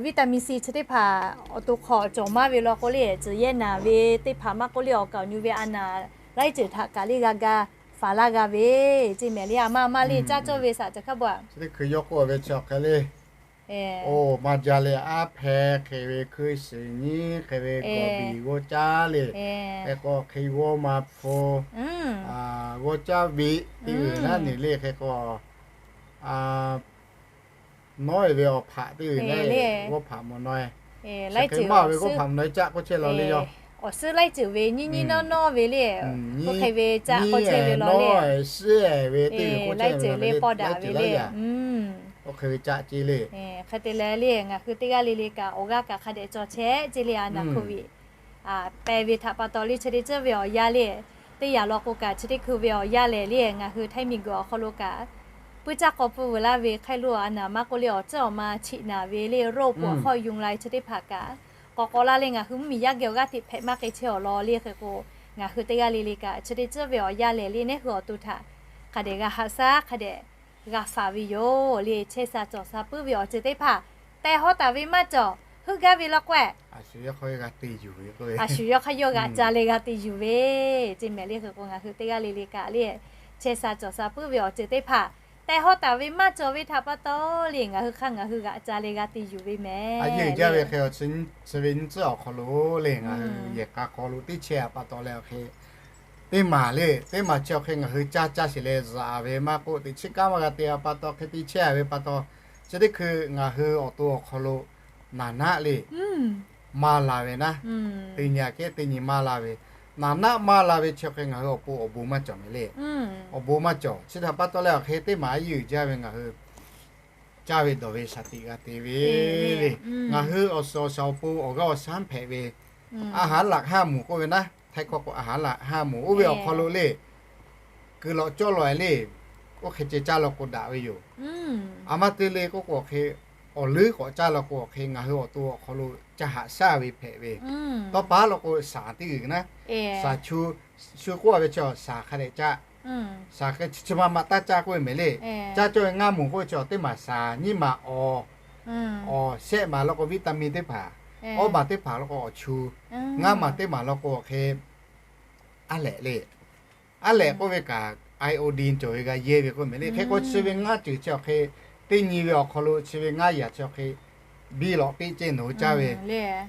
vitamin C chi teˇ hpaˍ awˬ to hk'aw cawˬ maˇ ve law k'o le, tcuhˬ yehˇ naˬ ve teˇ hpaˍ maˇ k'oˆ le, awˬ kaˍ awˬ nyu ve a naˍ laiˉ ceuˬ htaꞈ kaꞈ le g'a ga faˍ laˇ g'a ve, ceˇ mehˍ le a maˇ maˇ le caˇ cawˇ ve shaˍ caˬ hkaˇ baw. Chi teˇ hkui yawˇ k'oˆ ve chi awˬ hk'e le, oˇ maˇ jaˇ le, aˉ hpehꞈ hk'e ve hkui shiˍ nyiˉ hk'e ve gawˬ biˍ g'awˇ caˉ le, hk'e k'o hk'e g'awˇ ma hpu g'awˇ caˉ ve teˇ g'uiˬ naˉ ne le hk'e k'o nawˉ e ve awˬ hpaꞈ teˇ g'uiˬ le, g'awˇ hpaꞈ mvuhˬ naw e, laiˉ ceuˬ maˇ ve g'awˇ hpaꞈ mvuhˬ naw e caˆ k'oˆ chehˇ law le yoˬ. awˬ suhˉ laiˉ ceuˬ ve nyiˇ nyiˇ nawˉ nawˉ ve le. Oˇ hk'e ve caˆ k'awꞈ chehˇ ve law le. Laiˉ ceuˬ le pawˇ daꞈ ve le. Hk'e te leh le ngaˬ hui teˇ g'aˇ le le kaꞈ awˬ g'aˇ kaꞈ hk'a dehꞈ cawˬ chehˇ ce le a naˬ hk'oˆ ve pehˬ ve htaꞈ pa taw le chi teˇ ceuˬ ve awˬ yanˇ le, teˇ yanˇ law k'o kaꞈ chi teˇ hkui ve awˬ yanˇ lehˬ le ngaˬ hui Htaiˇ miˬguiˬ awˬ hk'aw lo kaꞈ puiˇ caˇ k'aw pfuhˇ vuiˬ laˇ ve hk'ai lo a naˬ maˇ k'oˆ le awˬ ceuˬ awˬ ma chiꞈ naˍ ve le โรคปวดข้อยุงลาย chi teˇ hpaˍ kaꞈ k'awꞈ k'awꞈ la le ngaˬ hui mvuhˇmiˬ yaˇ geh awˬ g'aˇ hteꞈ hpehꞈ maˇ k'ai chehˇ awˬ lawn le hk'e k'o, ngaˬ hui teˇ g'aˇ le le kaꞈ chi teˇ ceuˬ ve awˬ yanˇ lehˬ le nehˉ hui awˬ to htaꞈ hk'a dehꞈ g'a haꞈ shaˉ hk'a dehꞈ g'a faˍ ve yoˬ le. Chehˇ sha cawˬ sha puiˉ ve awˬ ceuˬ teˇ hpaˍ teh hawˉ taˍ ve maˇ cawˬ heuˆ gaˇ ve law k'o, a shu yawˇ hk'aˇ yawˇ g'a te yuˬ ve k'o, a shu yawˇ hk'aˇ yawˇ g'aꞈ ca leh g'a te yuˬ ve ce mehˍ le hk'e k'o ngaˬ hui teˇ g'aˇ le le kaꞈ le chehˇ sha cawˬ sha puiˉ ve awˬ ceuˬ teˇ hpaˍ teh hawˉ taˍ ve maˇ cawˬ ve htaꞈ pa taw le ngaˬ hui hk'aˇ ngaˬ hui g'aꞈ ca leh g'a te yuˬ ve mehˍ. A yehˬ jaˇ ve hk'e chi ve nyiˇ tcuhˉ awˬ hk'aw lo le ngaˬ hui yehˬ k'a hk'aw lo teˇ chehˇ a pa taw leh awˬ hk'e teˇ maˬ le teˇ maˬ chi awˬ hk'e ngaˬ hui caˇ caˇ sheˍ leh zaꞈ ve maˇ k'oˆ teꞈ chiˉ kanˉ maˇ g'a te a pa taw hk'e te chehˇ ve pa taw, chi teˇ hkui ngaˬ hui awˬ to awˬ hk'aw lo naˍ naˆ le maˇ la ve naˉ, teˇ nyi kehˉ teˇ nyi maˇ la ve, naˍ naˆ maˇ la ve chi awˬ hk'e ngaˬ hui awˬ pon awˬ bon maˇ cawˬ mehˍ le. Awˬ bon maˇ cawˬ chi htaꞈ pa taw leh awˬ hk'e teˇ maˬ a yehˬ jaˇ ve ngaˬ hui caˇ ve dawˬ ve shaˍ tiꞈ g'a te ve le. Ngaˬ hui awˬ suhˍ awˬ shaˍ awˬ pon awˬ g'aˇ awˬ shaˉ hpehꞈ ve, a haˉ laꞈ haˉ moˍ k'oˆ ve naˉ, Htaiˇ hkawˇ k'o a haˉ laꞈ haˉ moˍ oˇ ve awˬ hk'aw lo le kuiˬ lawꞈ cawˇ lawꞈ e le, oˇ hk'e ceh caˇ law k'o daꞈ ve yoˬ. A maˇ te le k'oˆ k'o awˬ hk'e awˬ leuˉ k'awꞈ caˇ law k'o awˬ hk'e ngaˬ hui awˬ to awˬ hk'aw lo ca haꞈ shaˉ ve hpehꞈ ve. Tawˇ pa law k'o shaˍ teˇ g'uiˬ naˉ, shaˍ chu shu k'oˆ a ve chi shaˍ hk'a dehꞈ caˇ, shaˍ hk'e chi ma ma taˇ caˇ k'oˆ ve mehˍ le. Caˇ cawˇ ve ngaˇ moˍ k'oˆ ve chi teˇ maˬ shaˍ, nyiˇ maˬ awˬ, awˬ shehˆ maˬ law k'o vitamin teˇ hpaˍ, awˇ maˬ teˇ hpaˍ law k'o awˬ chu, ngaˇ maˬ teˇ maˬ law k'o awˬ hk'e a lehꞈ le. A lehꞈ k'oˆ ve kaꞈ iodine cawˬ ve g'a yehˇ ve k'oˆ mehˍ le. Hk'e k'o chi ve ngaˇ ceuˬ chi awˬ hk'e teˇ nyi ve awˬ hk'aw lo chi ve ngaˇ yaꞈ chi awˬ hk'e biˇ lawꞈ piˇ ceh nawˬ hui caˇ ve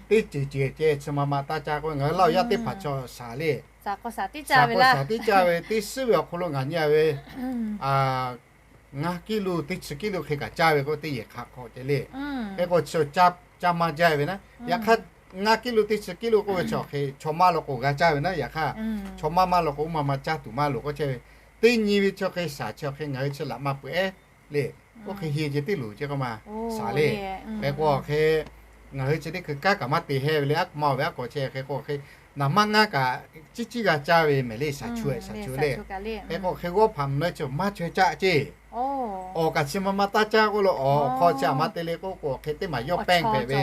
teˇ ceuˬ ceuˬ ceh chi ma ma taˇ caˇ k'oˆ ve ngaˬ hui laˇ awˬ yaˇ teˇ hpaˍ chaw shaˍ le. Shaˍ k'o shaˍ tiˉ caˇ ve, teˇ suhˉ ve awˬ hk'aw lo ngaˬ nyi a ve ngaˇ kiˇ lo teˇ chi kiˇ lo hk'e kaꞈ caˇ ve k'oˆ teˇ yehˬ hk'a hk'aw ceh le. Hk'e k'o chi caˇ maˇ jaˇ ve naˉ, yaꞈ hk'aˇ ngaˇ kiˇ lo teˇ chi kiˇ lo k'oˆ ve chi awˬ hk'e chaw maˇ law k'o g'a caˇ ve naˉ, yaꞈ hk'aˇ chaw maˇ maˇ law k'o oˇ ma ma caˇ tuˬ maˇ loˍ k'oˆ chehˇ ve. Teˇ nyi ve chi hk'e shaˍ chi awˬ hk'e ngaˬ hui chi laꞈ ma peuˬ ehˉ le. Oˇ hk'e heˇ ceh teˇ luˬ ceh k'o ma shaˍ le. Hk'e k'o awˬ hk'e ngaˬ hui chi teˇ hkui kanˉ kaꞈ maˇ te hehˇ ve le. Aˉ ma ve aˉ k'awꞈ chehˇ hk'e k'o awˬ hk'e naˍ maˇ ngaˇ kaꞈ ciˉ ciˉ g'a caˇ ve mehˍ le. Shaˍ chu shaˍ chu le. Hk'e k'o awˬ hk'e g'awˇ hpaꞈ mvuhˇ naw chi maˇ chaweh caˆ ceˇ. Awˬ kaꞈ chi ma ma taˇ caˇ k'oˆ lo awˬ hk'aw chi a ma te le k'oˆ k'o awˬ hk'e teˇ maˬ yawˇ แป้ง hpehꞈ ve,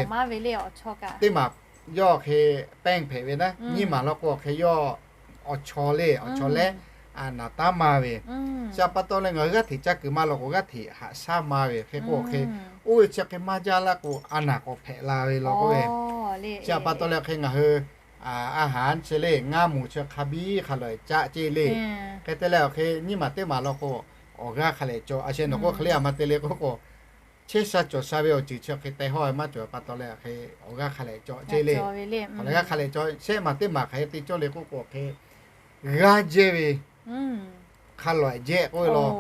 teˇ maˬ yawˇ awˬ hk'e แป้ง hpehꞈ ve naˉ, nyiˇ maˬ law k'o awˬ hk'e yawˇ awˬ chaw le awˬ chaw lehˉ naˍ taˉ maˇ ve. Chi a pa taw leh ngaˬ hui g'aˇ hteꞈ caˇ kuiˬ maˇ law k'o g'aˇ hteꞈ haꞈ shaˉ maˇ ve. Hk'e k'o awˬ hk'e oˇ ve chi hk'e maˇ jaˇ laˇ k'o a naˬ k'awꞈ hpehꞈ la ve law k'oˆ ve. Chi a pa taw leh awˬ hk'e ngaˬ hui a haˉ chi le ngaˇ moˍ chi hk'a biˇ hk'a lawꞈ caˆ ceˇ le. Hk'e te leh awˬ hk'e nyiˇ maˬ teˇ maˬ law k'o awˬ g'aˇ hk'a lehꞈ cawˬ. A sheh nawˬ k'o hk'e le a ma te le k'oˆ k'o chehˇ sha cawˬ sha ve awˬ ceuˬ chi hk'e teh hawˉ maˇ cawˬ pa taw leh awˬ hk'e awˬ g'aˇ hk'a lehꞈ cawˬ ceˇ le. Awˬ g'aˇ hk'a lehꞈ cawˬ shehˆ maˬ teˇ maˬ hk'aˬ hk'e te cawˇ le k'oˆ k'o awˬ hk'e g'aˇ jehˇ ve hk'a lawꞈ jehˇ k'oˆ ve law.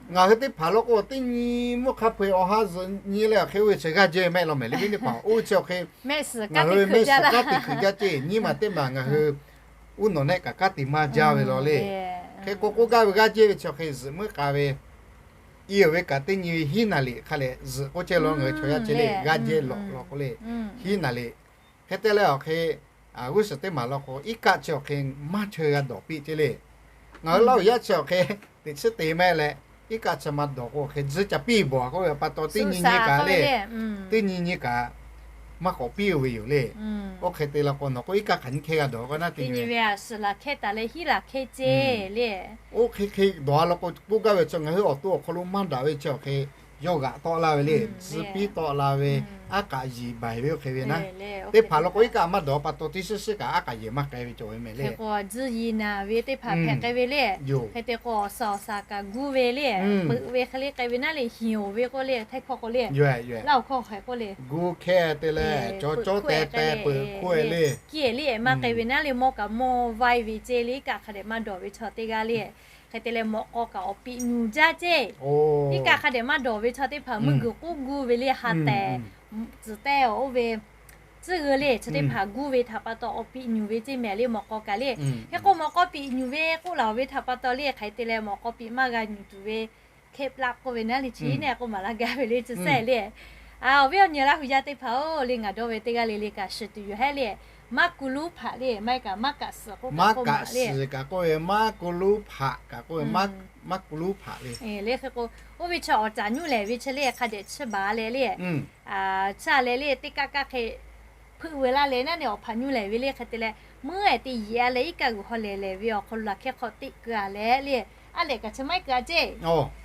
Ngaˬ hui teˇ hpaˍ law k'o teˇ nyi mvuhˇ hk'a peu-eˬ awˬ ha zuhꞈ nyi leh awˬ hk'e oˇ ve chi g'aˇ jehˇ ve mehˆ law mehˍ le. Viˉ teˇ hpaˍ oˇ ve chi awˬ hk'e ngaˬ hui mehˆ suhˍ kanˉ te hkuiꞈ jaˇ ceˇ, nyiˇ maˬ teˇ maˬ ngaˬ hui uˉ nawˬ nehˆ kaꞈ kanˉ te maˇ jaˇ ve law le. Hk'e k'o k'oˆ gaˇ ve g'aˇ jehˇ ve chi awˬ hk'e zuhꞈ muiˉ k'a ve i awˬ ve kaꞈ teˇ nyi ve hiˉ naˍ liꞈ hk'a lehꞈ zuhꞈ k'oˆ chehˇ law. Ngaˬ hui chaw yaˇ ceh le g'aˇ jehˇ lawꞈ law k'o le hiˉ naˍ liꞈ. Hk'e te leh awˬ hk'e g'uˇ suhˍ teˇ maˬ law k'o iˉ kaˆ chi awˬ hk'e maˇ chaweh g'a dawˬ piˇ ceˇ le. Ngaˬ hui laˇ awˬ yaˇ chi awˬ hk'e teꞈ chiˉ te mehˆ leh iˉ kaˆ chi ma dawˬ k'o awˬ hk'e tcuhˉ ca piˇ bawˬ k'oˆ ve pa taw teˇ nyi nyi kaꞈ le, teˇ nyi nyi kaꞈ maˇ k'awꞈ piˇ-oˬ ve yoˬ le. Oˇ hk'e te la k'o nawˬ k'o iˉ kaˆ hk'aˬ nyi hk'e g'a dawˬ k'o naˉ teˇ nyi ve a suhˍ laˬ hkehˇ taˍ leh hiˉ laˬ hkehˇ ceˇ le. Oˇ hk'e hk'e dawˬ a law k'o k'oˆ gaˇ ve chi ngaˬ hui awˬ to awˬ hk'aw lo maˇ daꞈ ve chi awˬ hk'e yawˇ g'aꞈ tawˆ laˇ ve le. Tcuhˉ piˇ tawˆ la ve, aˉ k'aꞈ yeˬ baiˬ ve oˇ hk'e ve naˉ. Teˇ hpaˍ law k'o iˉ kaˆ maˇ dawˬ pa taw teˇ suhˉ suhˉ kaꞈ aˉ k'aꞈ yeˬ maˇ k'ai ve cawˬ ve mehˍ le. Hk'e k'o tcuhˉ yiˍ naˍ ve teˇ hpaˍ hpehꞈ k'ai ve le. Hk'e te k'o awˬ suhˍ awˬ shaˍ kaꞈ gu ve le. Peuꞈ ve hk'e le k'ai ve naˉ le hiˍ-oˬ ve k'oˆ le Htaiˇ hkawˇ k'o le. Laˇ awˬ hkawˇ hk'e k'oˆ le gu hkehˇ te leh cawˬ cawˇ teh teh peuꞈ hk'oˆ e le. Kiˇ e le maˇ k'ai ve naˉ le mawˇ kaꞈ mawˇ vaiˇ ve ceˇ le iˉ kaˆ hk'a dehꞈ maˇ dawˬ ve chaw teˇ g'aˇ le. Hk'e te leh mawꞈ k'aw kaꞈ awˬ piꞈ nyuˬ jaˇ ceˇ. Iˉ kaˆ hk'a dehꞈ maˇ dawˬ ve chaw teˇ hpaˍ meuˇ g'uiˬ k'oˆ gu ve le ha tehˍ tcuhˍ tehˇ oˇ ve tcuhˇ g'uiˬ le, chi teˇ hpaˍ guˇ ve htaꞈ pa taw awˬ piꞈ nyuˬ ve ceˇ mehˍ le, mawꞈ k'aw kaꞈ le. Hk'e k'o mawꞈ k'aw piꞈ nyuˬ ve k'oˆ laˬ ve htaꞈ pa taw le, hk'aˬ hk'e te leh mawꞈ k'aw piꞈ maˇ g'a nyuˬ tuˬ ve, เคล็ดลับ k'oˆ ve naˉ le, chi neˇ k'oˆ maˍ laˇ gaˇ ve le, chi sehˍ le. Awˬ viˉ awˬ nyi Laˇ hu yaˇ teˇ hpaˍ-oˬ le, ngaˬ dawˇ ve teˇ g'aˇ le le kaꞈ shiˍ tuˬ yoˬ hehˉ le. Maˇ kuˬ luˉ hpaꞈ le, maˇ heˆ kaꞈ maˇ kaꞈ suhˍ k'oˆ kaꞈ k'oˆ maˍ le. Maˇ kaꞈ suhˍ kaꞈ k'oˆ ve, maˇ kuˬ luˉ hpaꞈ kaꞈ k'oˆ ve, maˇ kuˬ luˉ hpaꞈ le. Le hk'e k'o, oˇ ve chi awˬ caˍ nyuˇ lehˬ ve chi le, hk'a dehꞈ chiˇ baˬ leh le, chiˇ leh le teˇ kaˆ kaˆ hk'e hpeuꞈ ve laˇ leh naˉ neˇ awˬ hpaꞈ nyuˇ lehˬ ve le. Hk'e te leh meuˉ-ehˍ te yiˍ-a leh iˉ kaˆ g'uiˬ haw lehˬ lehˬ ve awˬ hk'aw lo laˬ hkehˇ hk'aw teꞈ keu-a leh le, a lehꞈ kaꞈ chi maˇ heˆ keu-a ceˇ.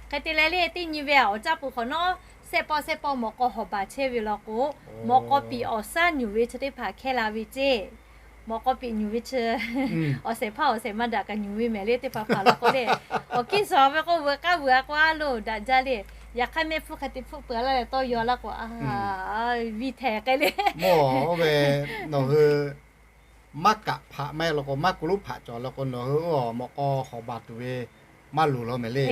Hk'e te leh le teˇ nyi ve awˬ caˇ peuˬ hk'awꞈ nawˉ, sehˆ pawˆ sehˆ pawˆ mawꞈ k'aw hawˍ baˬ chehˇ ve law k'o, mawꞈ k'aw piꞈ awˬ saˉ nyuˬ ve chi teˇ hpaˍ hkehˇ la ve ceˇ. Mawꞈ k'aw piꞈ nyuˬ ve chi awˬ shehˍ hpaˇ awˬ shehˍ ma daꞈ kaꞈ nyuˬ ve mehˍ le, teˇ hpaˍ hpaˍ law k'o le. Awˬ kiˇ suhˍ ve k'o veuꞈ k'aˇ veuꞈ-a k'o a loˬ daꞈ jaˇ le. Yaꞈ hk'aˇ mehˆ hpfuhˇ hk'e te hpfuhˆ peuˬ-a laˇ leh tawˇ yaw laˇ k'o, a, viˇ htehˍ k'ai le. Mawˬ oˇ ve nawˬ hui maˇ kaꞈ hpaꞈ maˇ heˆ law k'o, maˇ kuˬ luˉ hpaꞈ cawˬ law k'o, nawˬ hui oˇ mawꞈ k'aw hawˍ baˬ tuˬ ve maˇ loˍ law mehˍ le.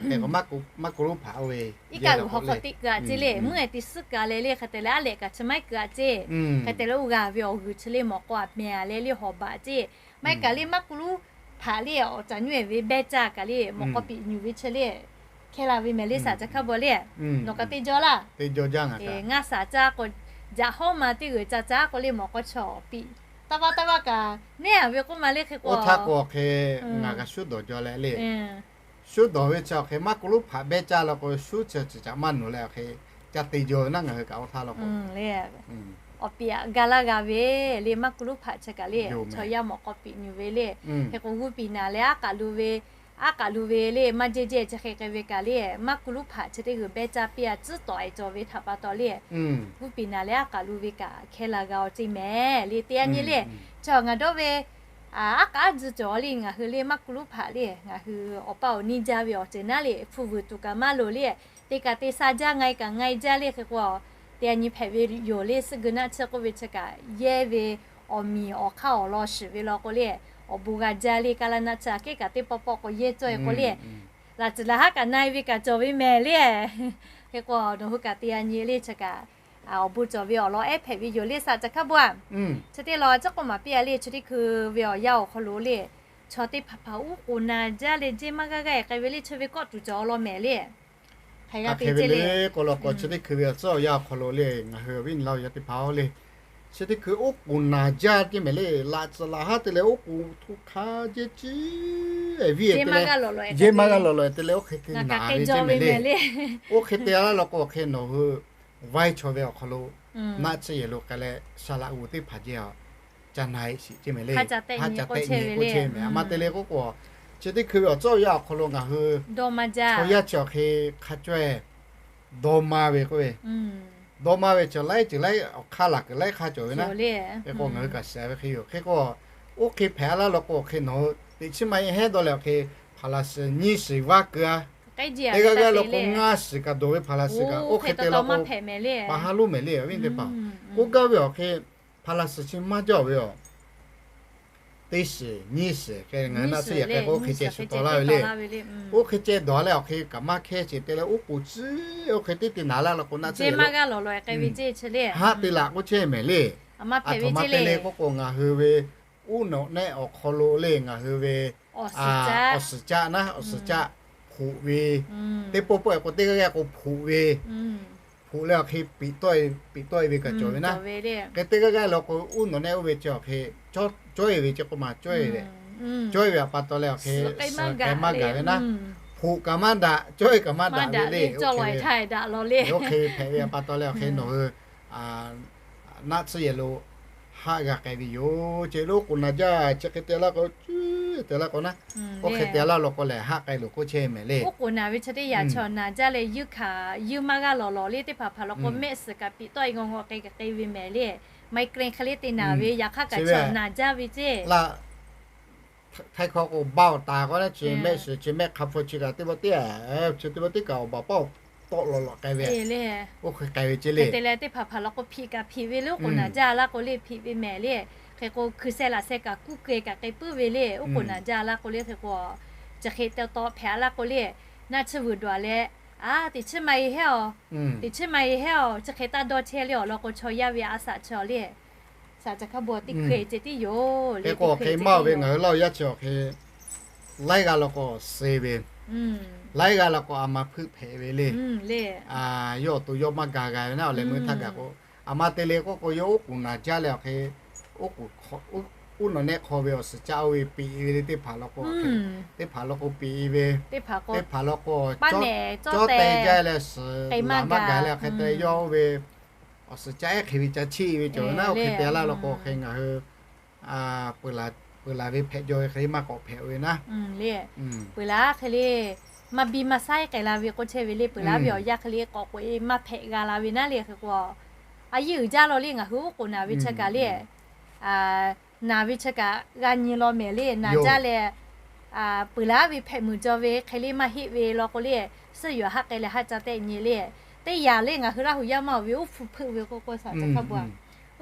Hk'e k'o maˇ kuˬ luˉ hpaꞈ oˇ ve iˉ kaˆ g'uiˬ haw hk'aw teꞈ keu-a ceˇ le. Meuˉ-ehˍ te suhˉ keu-a leh le, hk'e te leh a lehꞈ kaꞈ chi maˇ heˆ keu-a ceˇ. Hk'e te leh oˇ g'a ve awˬ g'uiˬ chi le mawꞈ k'aw a mehˍ-a leh le hawˍ baˬ ceˇ. Maˇ heˆ kaꞈ le maˇ kuˬ luˉ hpaꞈ le awˬ caˍ nyuˇ-ehˍ ve behˇ caˇ kaꞈ le mawꞈ k'aw piꞈ nyuˬ ve chi le hkehˇ la ve mehˍ le, shaˍ ca hk'a bawˬ le. Nawˬ kaꞈ teˇ jaw laˇ. Ngaˇ shaˍ caˇ k'o, jaꞈ hawˉ ma teˇ g'uiˬ ca caˇ k'o le mawꞈ k'aw chaw piꞈ taˇ vaˇ taˇ vaˇ kaꞈ neˇ-a ve k'oˆ ma le. Hk'e k'o oˇ htaˇ k'o hk'e ngaˬ kaꞈ shuˉ dawˬ jaw leh le. Shuˉ dawˬ ve chi awˬ hk'e maˇ kuˬ luˉ hpaꞈ behˇ caˇ law k'o, shuˉ chi chi caꞈ maˇ nawˬ leh awˬ hk'e ca te jaw ve naˉ ngaˬ hui kaꞈ oˇ htaˇ law k'o, awˬ piˍ-a ga laˇ g'a ve le. Maˇ kuˬ luˉ hpaꞈ chi kaꞈ le chaw yaˇ mawꞈ k'aw piꞈ nyuˬ ve le. Hk'e k'o g'uˇ piˍ naˍ leh aˉ k'aꞈ lu ve, aˉ k'aꞈ lu ve le maˇ jehˇ jehˇ chi hk'e k'ai ve kaꞈ le, maˇ kuˬ luˉ hpaꞈ chi teˇ g'uiˬ behˇ caˇ piˇ-a tcuhˉ tawˍ-e cawˬ ve htaꞈ pa taw le, g'uˇ piˍ naˍ leh aˉ k'aꞈ lu ve kaꞈ hkehˇ la g'a-o ceˇ mehˍ le. Teˇ yanˇ nyi le, chaw ngaˬ dawˇ ve aˉ k'aꞈ aˉ tzuhˇ cawˬ le ngaˬ hui le maˇ kuˬ luˉ hpaꞈ le ngaˬ hui awˬ paˇ awˬ niˇ jaˇ ve awˬ ceuˬ naˉ le hpu vuiˬ tuˬ kaꞈ maˇ loˍ le. Te kaꞈ te sha jaˇ, nga-e kaꞈ nga-e jaˇ le. Hk'e k'o teˇ yanˇ nyi hpehꞈ ve yoˬ le. Suhˆ geu naˆ tsuhˇ k'oˆ ve chi kaꞈ yehˇ ve awˬ miˬ awˬ hk'aˇ awˬ lawn shiˍ ve law k'o le, awˬ bon g'a jaˇ le. Kaˇ laˇ naˆ tsuhˇ aꞈ kehˉ kaꞈ teˇ pawˆ pawˆ k'o yehˇ cawˇ-e k'o le, laꞈ tcuhˍ laꞈ haˉ kaꞈ na-e ve kaꞈ cawˬ ve mehˍ le. Hk'e k'o nawˬ hui kaꞈ teˇ yanˇ nyi le chi kaꞈ awˬ bon cawˬ ve awˬ lawn ehˉ hpehꞈ ve yoˬ le. Shaˍ ca hk'a bawˬ-a, chi teˇ lawn chi k'oˆ maˍ piˇ-a le. Chi teˇ hkui ve awˬ yanˇ awˬ hk'aw lo le, chaw teˇ hpaˍ hpaˍ uˉ k'oˍ naˍ jaˇ leh jehˇ maˇ g'aˇ g'aˇ k'ai ve le. Chi ve kawˆ tuˬ cawˬ awˬ lawn mehˍ le. Hk'e ve le k'o law k'o chi teˇ hkui ve awˬ tcuhˉ awˬ yanˇ awˬ hk'aw lo le ngaˬ hui awˬ viˉ nyi laˇ yaˇ teˇ hpaˍ-oˬ le, chi teˇ hkui uˉ k'oˍ naˍ jaˇ ceˇ mehˍ le. Laꞈ tcuhˍ laꞈ haˉ te leh uˉ k'oˍ htu hk'a jehˇ ciˉ viˇ-e te leh, jehˇ maˇ g'a lawˬ lawˬ-e te leh oˇ hk'e te naˍ ve ceˇ mehˍ le. Oˇ hk'e te-a laˇ law k'o hk'e nawˬ hui vaiˇ chaw ve awˬ hk'aw lo naˆ tsuhˇ yehˬ lo k'ai leh saˍ laꞈ g'oˍ teˇ hpaˍ jehˇ-a ca na-e shiˍ ceˇ mehˍ le. Haˉ ca tehˆ nyi k'oˆ chehˇ ve le. A ma te le k'oˆ k'o, chi teˇ hkui ve awˬ tcuhˉ awˬ yanˇ awˬ hk'aw lo ngaˬ hui chaw yaˇ chi awˬ hk'e hk'a caweh dawˇ ma ve k'oˆ ve, dawˇ ma ve chi laiˉ ceuˬ laiˉ awˬ hk'aˇ laˬ kuiˬ laiˉ hk'aˇ cawˬ ve naˉ. Hk'e k'o ngaˬ hui kaꞈ shiˍ ve hk'e yoˬ. Hk'e k'o oˇ hk'e hpehꞈ-a laˇ law k'o hk'e nawˬ hui teꞈ chiˉ ma-e hehˉ dawˇ leh awˬ hk'e hpaˍ laꞈ shiˍ nyiˇ shiˍ vaˇ keu-a. Teˇ g'aˇ g'aˇ law k'o ngaˇ shiˍ kaꞈ dawˬ ve hpaˍ laꞈ shiˍ kaꞈ oˇ hk'e te law k'o pa ha loˇ mehˍ le. Awˬ viˉ teˇ hpaˍ, k'oˆ gaˇ ve awˬ hk'e hpaˍ laꞈ shiˍ chi maˇ jaˇ-oˬ ve yoˬ. Teˇ shiˍ nyiˇ shiˍ hk'e ngaˬ hui naˆ tsuhˇ yehˬ k'ai k'o oˇ hk'e ceh shu taw laˇ ve le. Oˇ hk'e ceh dawˬ-a leh awˬ hk'e kaꞈ maˇ hkehˇ ce te leh oˉ k'oˍ ciˉ oˇ hk'e teˇ te naˍ laˇ law k'o naˆ tsuhˇ yehˬ lo haˆ te laꞈ k'oˆ chehˇ mehˍ le. A htoꞈ ma te le k'oˆ k'o ngaˬ hui ve uˉ nawꞈ nehˆ awˬ hk'aw lo le ngaˬ hui ve awˬ suhˍ caˆ naˉ, awˬ suhˍ caˆ hpoꞈ ve, teˇ pawˆ pawˆ-e k'o teˇ g'aˇ g'aˇ k'o hpoꞈ ve, hpoꞈ leh awˬ hk'e piꞈ tawˆ-e ve kaꞈ cawˬ ve naˉ. Hk'e teˇ g'aˇ g'aˇ law k'o uˉ nawꞈ nehˆ oˇ ve chi awˬ hk'e cawˇ-e ve ceh k'oˆ ma cawˇ-e ve, cawˇ-e ve awˬ pa taw leh awˬ hk'e suhˍ k'ai maˇ gaˬ ve naˉ. Hpoꞈ kaꞈ maˇ daꞈ, cawˇ-e kaꞈ maˇ daꞈ ve le. Oˇ hk'e hpehꞈ ve awˬ pa taw leh awˬ hk'e nawˬ hui naˆ tsuhˇ yehˬ lo haˆ g'a k'ai ve yoˬ. Ceh lo oˉ k'oˍ naˍ jaˇ chi hk'e te laˇ k'o, te laˇ k'o naˉ, oˇ hk'e te laˇ law k'o lehˬ haˆ k'ai loˬ k'oˆ chehˇ mehˍ le. Oˉ k'oˍ naˍ ve chi teˇ yanˇ chaw naˍ jaˇ leh yuˇ hkanˍ yuˇ maˇ g'aˇ lawˬ lawˬ le. Teˇ hpaˍ hpaˍ law k'o mehˆ suhˍ kaꞈ piꞈ tawˆ-e ngawˬ ngawˬ k'ai kaꞈ k'ai ve mehˍ le. Migraine hk'e le te naˍ ve yaꞈ hk'aˇ kaꞈ chaw naˍ jaˇ ve ceˇ. Htaiˍ hkawˇ k'o baˆ awˬ taˍ k'o naˉ chi mehˆ suhˍ chi mehˆ hk'a hpu chi kaꞈ teˇ pawˆ teˇ, chi teˇ pawˆ teˇ kaꞈ awˬ baˬ paˇ tawˆ lawꞈ lawꞈ k'ai ve, oˇ hk'e k'ai ve ceˇ le. Te leh teˇ hpaˍ hpaˍ law k'o hpiꞈ kaꞈ hpiꞈ ve le. Oˉ k'oˍ naˍ jaˇ laˇ k'o le hpiꞈ ve mehˍ le. Hk'e k'o hkui sheh laꞈ sheh kaꞈ kuˇ keu kaꞈ k'ai puiˉ ve le. Oˉ k'oˍ naˍ jaˇ laˇ k'o le hk'e k'o, chi hk'e te taw hpehꞈ-a laˇ k'o le, naˆ tsuhˇ vuiˬ dawˬ leh A, teꞈ chiˉ ma e hehˉ-aw. Teꞈ chiˉ ma e hehˉ-aw. Chi hk'e taˇ dawˇ chehˇ le awˬ lawn k'o, chaw yaˇ ve a shaꞈ chi awˬ le, shaꞈ caˬ hk'a bvuhˬ teˇ hkui ceh tiˉ yoˬ le. Hk'e k'o hk'e maˇ ve ngaˬ hui laˇ yaˇ chi awˬ hk'e laiˉ g'aˇ law k'o suh ve, laiˉ g'aˇ law k'o a ma hpeuˆ hpehꞈ ve le. Yawˇ awˬ to yawˇ maˇ ga g'a ve naˉ, awˬ leh meuˇ htaˇ gaˬ k'o, a ma te le k'oˆ k'o, yawˇ oˉ k'oˍ naˬ jaˇ leh awˬ hk'e, oˉ nawˬ nehˆ hk'aw ve awˬ suhˍ caˆ oˇ ve peꞈ ve le teˇ hpaˍ law k'o, teˇ hpaˍ law k'o peꞈ ve, teˇ hpaˍ law k'o cawˇ te jaˇ leh suhˍ maˇ gaˬ leh awˬ hk'e te yawˇ oˇ ve awˬ suhˍ caˆ ehˉ hk'e ve ca cheˆ ve cawˬ ve naˉ, oˇ hk'e te laˇ law k'o hk'e ngaˬ hui peuˬ laˬ ve hpehꞈ jaw ve hk'e le maˇ k'awꞈ hpehꞈ ve naˉ. Peuˬ laˬ hk'e le, maˇ biˇ maˇ saiˉ k'ai la ve k'oˆ chehˇ ve le, peuˬ laˬ ve awˬ yanˇ hk'e le k'awꞈ k'oꞈ e maˇ hpehꞈ g'a la ve naˉ le. Hk'e k'o, a yeˇ uiˍ jaˇ law le ngaˬ hui oˉ k'oˍ naˬ ve chi kaꞈ le, naˬ ve chi kaꞈ g'a nyi law mehˍ le. Naˬ jaˇ leh peuˬ laˬ ve hpehꞈ muiˬ jaw ve hk'e le maˇ heˆ ve law k'o le, suhˉ yuˬ haˆ k'ai leh haˆ ca tehˆ nyi le. Teˇ yanˇ le ngaˬ hui Laˇ huˍ yaˇ maˇ oˬ ve uˉ hpu hpeuˆ ve k'oˆ k'o shaˍ caˬ hk'a bvuhˬ,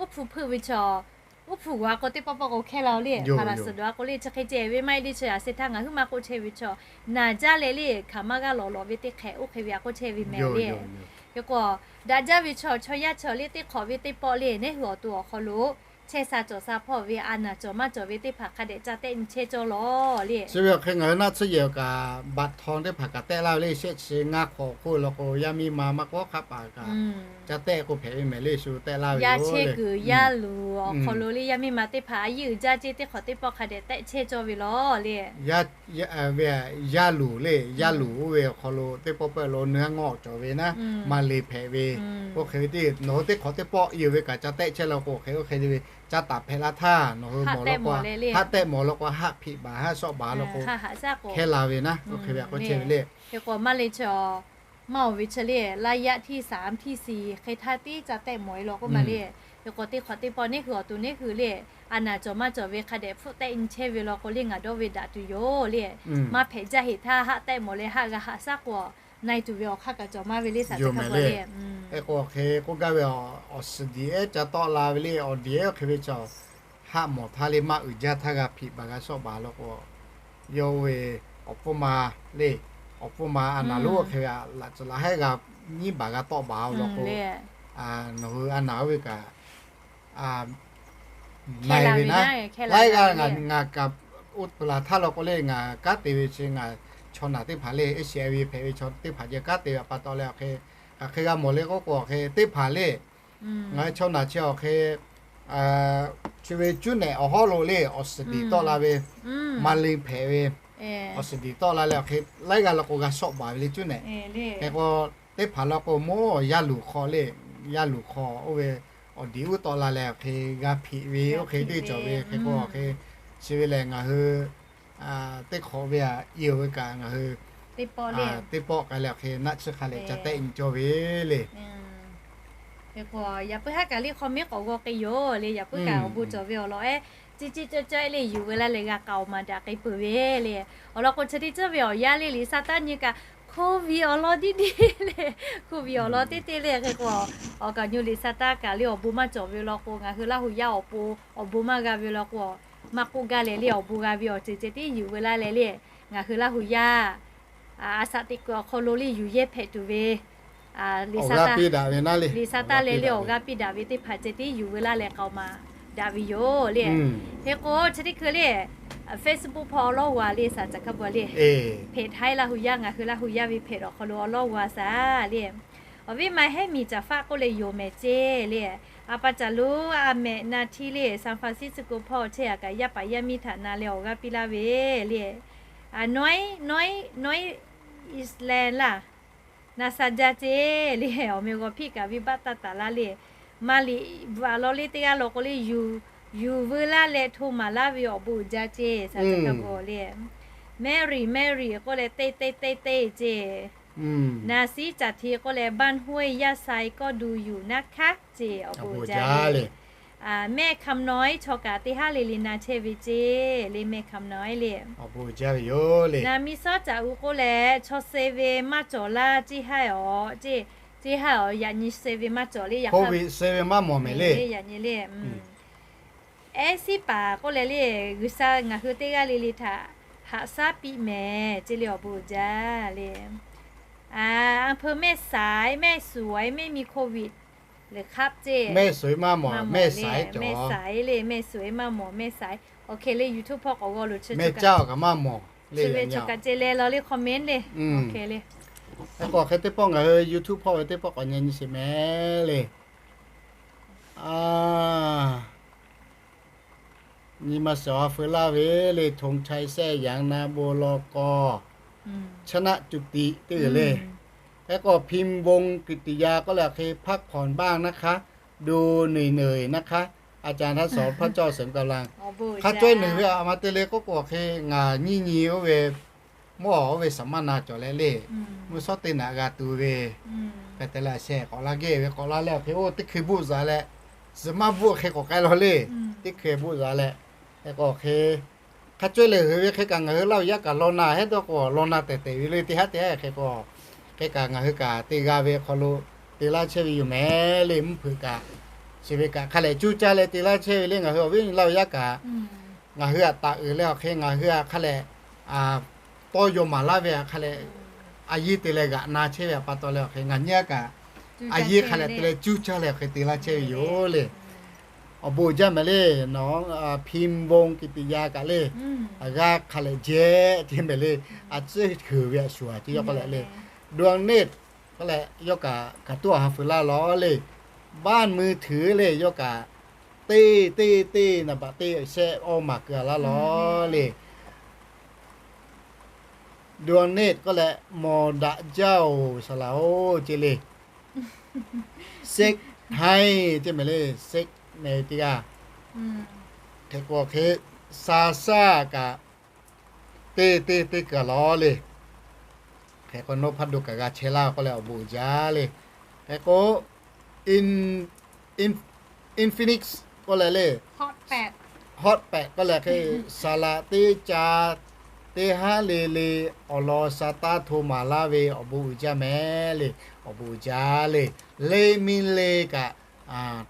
uˉ hpu hpeuˆ ve chaw, uˉ hpu g'uˬ a k'o teˇ pawˆ pawˆ k'o hkehˇ la le, hpaˍ laˬ suhˍ dawˬ a k'o le chi hk'e ceh ve maˇ heˆ le. Chi a se htaˇ ngaˬ hui maˇ k'oˆ chehˇ ve chaw, naˬ jaˇ leh le hkaˍ maˇ g'aˇ lawˬ lawˬ ve teˇ hk'e oˇ hk'e ve a k'oˆ chehˇ ve mehˍ le. Hk'e k'o, daꞈ jaˇ ve chaw, chaw yaˇ chaw le teˇ hk'awꞈ ve teˇ pawˆ le, neˉ hui awˬ to awˬ hk'aw lo chehˇ sha cawˬ sha hpawˇ ve a naˬ cawˬ maˇ cawˬ ve teˇ hpaˍ hk'a dehꞈ ca tehˆ nyi chehˇ cawˇ lawˬ le. Chi ve awˬ hk'e ngaˬ hui naˆ tsuhˇ yehˬ kaꞈ baꞈ htaw teˇ hpaˍ kaꞈ tehˆ laˇ ve le, shehˆ chi ngaˇ hk'awꞈ hk'oˆ law k'o yaˇ miˇ ma maˇ k'awꞈ hk'aˆ paˍ kaꞈ ca tehˆ k'o hpehꞈ ve mehˍ le. Shu tehˆ laˇ ve yaˇ chehˇ kuiˬ yaˇ luˬ awˬ hk'aw lo le yaˇ miˇ ma teˇ hpaˍ a yeˇ uiˍ jaˇ ceˇ teˇ hk'awꞈ teˇ pawˆ hk'a dehꞈ tehˆ chehˇ cawˇ ve lawˬ le. Yaˇ luˬ le, yaˇ luˬ oˇ ve awˬ hk'aw lo teˇ pawˆ pawˆ lo nuˇ haˉ ngawˇ cawˬ ve naˉ, maˇ le hpehꞈ ve. Oˇ hk'e ve teˇ nawˬ hui teˇ hk'awꞈ teˇ pawˆ yehˬ ve kaꞈ ca tehˆ chehˇ law k'o hk'e oˇ hk'e ve ca taˍ hpehꞈ la htaˇ nawˬ hui mawˬ law k'o, haˆ tehˆ mawˬ law k'o haˆ hpiꞈ baˬ haˆ shawˆ baˬ law k'o hkehˇ la ve naˉ, oˇ hk'e ve a k'oˆ chehˇ ve le. Hk'e k'o maˇ le chaw maˇ oˬ ve chi le, laˇ yaˇ htiˇ saˍ htiˇ siˍ hk'e htaˇ tiˉ ca tehˆ mawˬ e law k'oˆ ma le. Hk'e k'o teˇ hk'awꞈ teˇ pawˆ neˉ hui awˬ to neˉ hui le, a naˬ cawˬ maˇ cawˬ ve hk'a dehꞈ hpfuhˆ tehˆ nyi chehˇ ve law k'o le ngaˬ dawˇ ve daꞈ tuˬ yoˬ le. Maˇ hpehꞈ jaˇ heˍ htaˇ haˆ tehˆ mawˬ leh haˆ g'a haꞈ shaˉ k'o, na e tuˬ ve awˬ hk'aˇ kaꞈ cawˬ maˇ ve le shaˍ caˬ hk'a bvuhˬ le. Hk'e k'o hk'e k'oˆ gaˇ ve, awˬ suhˍ diˍ ehˉ ca tawˆ la ve le, awˬ diˍ ehˉ oˇ hk'e ve chaw haˆ mawˬ htaˇ le maˇ uiˍ jaˇ htaˇ g'a hpiꞈ baˬ g'a shawˆ baˬ law k'o, yawˇ oˇ ve awˬ pfuhˇ ma le, awˬ pfuhˇ ma a naˬ lonˉ oˇ hk'e ve laꞈ tcuhˍ laꞈ hehˉ g'a nyiˉ baˬ g'a tawˆ baˬ law k'o, nawˬ hui a naˬ oˇ ve kaꞈ na e ve naˉ, laiˉ g'aˇ ngaˬ kaꞈ oˇ peuˬ laˬ htaˇ law k'o le ngaˬ kanˉ te ve chi ngaˬ chaw naˬ teˇ hpaˍ le, H I V hpehꞈ ve chaw teˇ hpaˍ ceh kanˉ te ve a pa taw leh awˬ hk'e, hk'aˬ hk'e g'a mawˬ le k'oˆ k'o awˬ hk'e teˇ hpaˍ le ngaˬ hui chaw naˬ chi awˬ hk'e chi ve cuˉ nehꞈ awˬ hawˉ lo le awˬ suhˍ diˍ tawˆ la ve, maˇ le hpehꞈ ve, awˬ suhˍ diˍ tawˆ la leh awˬ hk'e laiˉ g'aˇ law k'o g'a shawˆ baˬ ve le cuˉ nehꞈ. Hk'e k'o teˇ hpaˍ law k'o mawˇ yaˇ luˬ hk'aw le, yaˇ luˬ hk'aw oˇ ve awˬ diˍ uˉ tawˆ la leh awˬ hk'e g'a hpiꞈ ve oˇ hk'e teˇ cawˬ ve hk'e k'o awˬ hk'e chi ve lehˬ ngaˬ hui teˇ hk'awꞈ ve a i oˬ ve kaꞈ ngaˬ hui teˇ pawˆ k'ai leh awˬ hk'e naˆ tsuhˇ hk'a leh ca tehˆ nyi cawˇ ve le. Hk'e k'o yaꞈ puiˉ haˉ kaꞈ le hk'aw miˉ k'awꞈ g'aw k'ai yoˬ le. Yaꞈ puiˉ kaꞈ awˬ bon cawˬ ve awˬ lawn ehˉ, ciˇ ciˇ cawˇ cawˇ ehˉ le yuˬ ve laˇ leh g'a k'aoˍ maˍ daꞈ k'ai peuˬ ve le. Awˬ lawn k'o chi teˇ ceuˬ ve awˬ yanˇ le liꞈ sa taˇ nyi kaꞈ, hkoˇ viˬ awˬ lawn tiˉ tiˉ le, hkoˇ viˬ awˬ lawn teˇ teˇ le hk'e k'o, awˬ kaˍ nyu liꞈ sa taˇ kaꞈ le awˬ bon maˇ cawˬ ve law k'o ngaˬ hui Laˇ huˍ yaˇ awˬ pon awˬ bon maˇ g'a ve law k'o, maˇ k'oˆ gaˇ leh le awˬ bon g'a ve awˬ ceuˬ ceh tiˉ yuˬ ve laˇ leh le, ngaˬ hui Laˇ huˍ yaˇ a shaꞈ teꞈ kuiˬ awˬ hk'aw lo le yuˬ yehˇ hpehꞈ tuˬ ve liꞈ sa taˇ leh le awˬ g'aˇ piˇ daꞈ ve teˇ hpaˍ ceh tiˉ yuˬ ve laˇ leh k'aoˍ maˍ daꞈ ve yoˬ le. Hk'e k'o chi teˇ hkui le Facebook hpawˇ awˬ lawˉ g'a le shaˍ caˬ hk'a bvuhˬ le, hpehꞈ htaˇ Laˇ huˍ yaˇ ngaˬ hui Laˇ huˍ yaˇ ve hpehꞈ awˬ hk'aw lo awˬ lawˉ g'a shaˍ le. Awˬ viˉ ma hehˉ miˬ caˍ faˆ k'oˆ leh yoˬ mehˍ ceˇ le. A pa caˬ lonˉ a mehꞈ na htiˇ le San Francisco hpawˇ chehˇ a kaꞈ yaˇ paˍ yaˇ miˇ htaꞈ na leh awˬ g'aˇ piˇ laˇ ve le. Nawˉ, nawˉ, nawˉ Iˉsaˍreˍlaˆ na sha jaˇ ceˇ le. Awˬ meh g'aw hpiˆ kaꞈ venˇ baˆ taˇ taˍ laˇ le. Maˇ liꞈ bvuhꞈ a law le teˇ g'aˇ law k'o le, yuˬ veu laˇ leh hto maˍ laˇ ve awˬ bon uiˍ jaˇ ceˇ shaˍ caˬ hk'a bvuhˬ le. Mary, Mary k'oˆ leh teˇ teˇ teˇ teˇ ceˇ. Na siˉ caˬ hti k'oˆ leh บ้านห้วยย่าไซ ก็ดูอยู่นะคะ ceˇ awˬ bon uiˍ jaˇ le. Mehˆ hkaˍ nawˉ chaw kaꞈ teˇ haˉ le le na chehˇ ve ceˇ le, mehˆ hkaˍ nawˉ le. Awˬ bon uiˍ jaˇ ve yoˬ le. Naˍ miˇ sawˉ caꞈ uiˍ k'oˆ leh chaw suh ve maˇ cawˬ laˇ ceˇ haˉ awˬ, ceˇ, ceˇ haˉ awˬ yaꞈ nyi suh ve maˇ cawˬ le, yaꞈ hk'aˇ suh ve maˇ mawˬ mehˍ le, yaꞈ nyi le. Ehˉ siˉ paˍ k'oˆ leh le, G'uiˬsha ngaˬ hui teˇ g'aˇ le le htaꞈ haꞈ shaˉ piˇ mehˍ ceˇ le, awˬ bon uiˍ jaˇ le. อำเภอแม่สาย แม่สวย ไม่มีโควิดหรือครับเจ้ แม่สวย มาหมอ แม่สาย แม่สาย เลย แม่สวย มาหมอ แม่สาย โอเค เลย YouTube พอกออกก็รู้ชื่อ แม่เจ้ากับ มาหมอ เลย ชื่อเวชกะเจเลรอเลย comment เลย โอเค เลย แล้วก็ใครเต้ป้องกับเฮอ YouTube พ่อเต้ป้องก่อนเนี่ยนี่ใช่ไหม เลย อ่า นี่มาสอเฟอร์ล่าเวเลย ธงชัย แซ่หยาง นาโบ ลก ชนะจุติ ตื้อเลย แล้วก็พิมพ์วงศ์กิตติยาก็แหละ โอเค พักผ่อนบ้างนะคะ ดูเหนื่อยๆนะคะ อาจารย์ท่านสอน พระเจ้าเสริมกำลัง ข้าจ้วยเหนื่อยเวลามาเตเลยก็กลัว โอเค งายี่ยี่โอเว မ့ၢ်အိၣ်ဝဲ สัมมนา ကျိာ်လဲၣ်လ့ၣ်, မုၢ်ဆီတ့ၢ်နၤ အဂၤတုၤဝဲ, ကတဲလၢအဆဲး ကိးလါဂ့ၢ်ဝဲ ကိးလါလဲၣ် ဟဲအိၣ် တ့ၢ်ခုးဘူးစးလဲၣ်, စမၢ်ဘူးအဃဲ ကိးကဲလီၤလ့ၣ်, တ့ၢ်ခုးဘူးစးလဲၣ်, ဟဲကိးဃဲ, ခါကွဲးလဲၤ ဟဲဝဲ ခဲကနၣ် ဟဲလီၤယါကလီၤနၤ ဟဲဒီးကိးလီၤနၤ တဲာ်တဲာ်ဝံၤလ့ၣ် တဟါတဟါ ခဲကိး, ခဲကနၣ် ဟဲကတ့ၢ်ဂၤဝဲ ခီလိ တ့ၢ်လါဆဲးဝံၤယိၣ်မဲာ်လ့ၣ် မုၢ်ဖုးကး, စံးဝဲကး ခါလဲၣ် ကၠူကၠါလဲၣ် တ့ၢ်လါဆဲးဝံၤလ့ၣ် နၢ်ဟူဝဲ လီၤယါကး နၢ်ဟူအတၢ်အုးလၢအီၤဃဲ နၢ်ဟူအခါလဲၣ်, တီယိၤမးလါဝဲအခါလဲၣ်, အယ့ၢ်တ့ၢ်လဲၤဂာ်နၤဆဲးဝဲအပာ်တီလဲၣ်အီၤဃဲ နၢ်ဟူကး, အယ့ၢ်ခါလဲၣ် တ့ၢ်လဲၤကၠူကၠါလဲၣ်အီၤဃဲ တ့ၢ်လါဆဲးဝံၤယိၣ်လ့ၣ်, အဘူးကၠါမဲာ်လ့ၣ်, န ဖံဘိကံတယါကးလ့ၣ်, အဂၤခါလဲၣ် ကဲး ကဲးမဲာ်လ့ၣ်, အစ့ၢ်ခုးဝဲအဆူၣ် ကယီကီလဲၣ်လ့ၣ်, ဒွဲၣ်န့ၣ် ကလဲၣ် ယီၤကး ကတူၢ်အဟးဖုးလါလီၤလ့ၣ်, ဘၣ်မုၢ်ထုးလ့ၣ် ယီၤကး တ့ၢ် တ့ၢ် တ့ၢ် နဘၣ်တ့ၢ် အဆဲးအီမၤကၢလါလီၤလ့ၣ်, ဒွဲၣ်န့ၣ် ကလဲၣ် မီၢ်ဒၣ်ကၠီၣ် စလးအိၣ် က့လ့ၣ်, စ့ၣ် ဟဲ က့မဲာ်လ့ၣ် စ့ၣ် မဲာ်တံၢ်ဂၤ, ခဲကိးခဲ စၤစၢ်ကး တ့ၢ် တ့ၢ် တ့ၢ်ကၢလီၤလ့ၣ်, ခဲကိးနီၢ်ဖးဒိၣ်ကးဂၤဆဲးလါ ကလဲၣ် အဘူးကၠါလ့ၣ်, ခဲကိး Infinix ကလဲၣ်လ့ၣ်, Hotpad ကလဲၣ်ခဲ စၤလးတ့ၢ်ကၠါ တ့ၢ်ဟါလ့လ့ အီၣ်လီၤစၤတါထိးမၤလါဝဲ အဘူးကၠါမဲာ်လ့ၣ်, အဘူးကၠါလ့ၣ်, လ့မံလ့ကး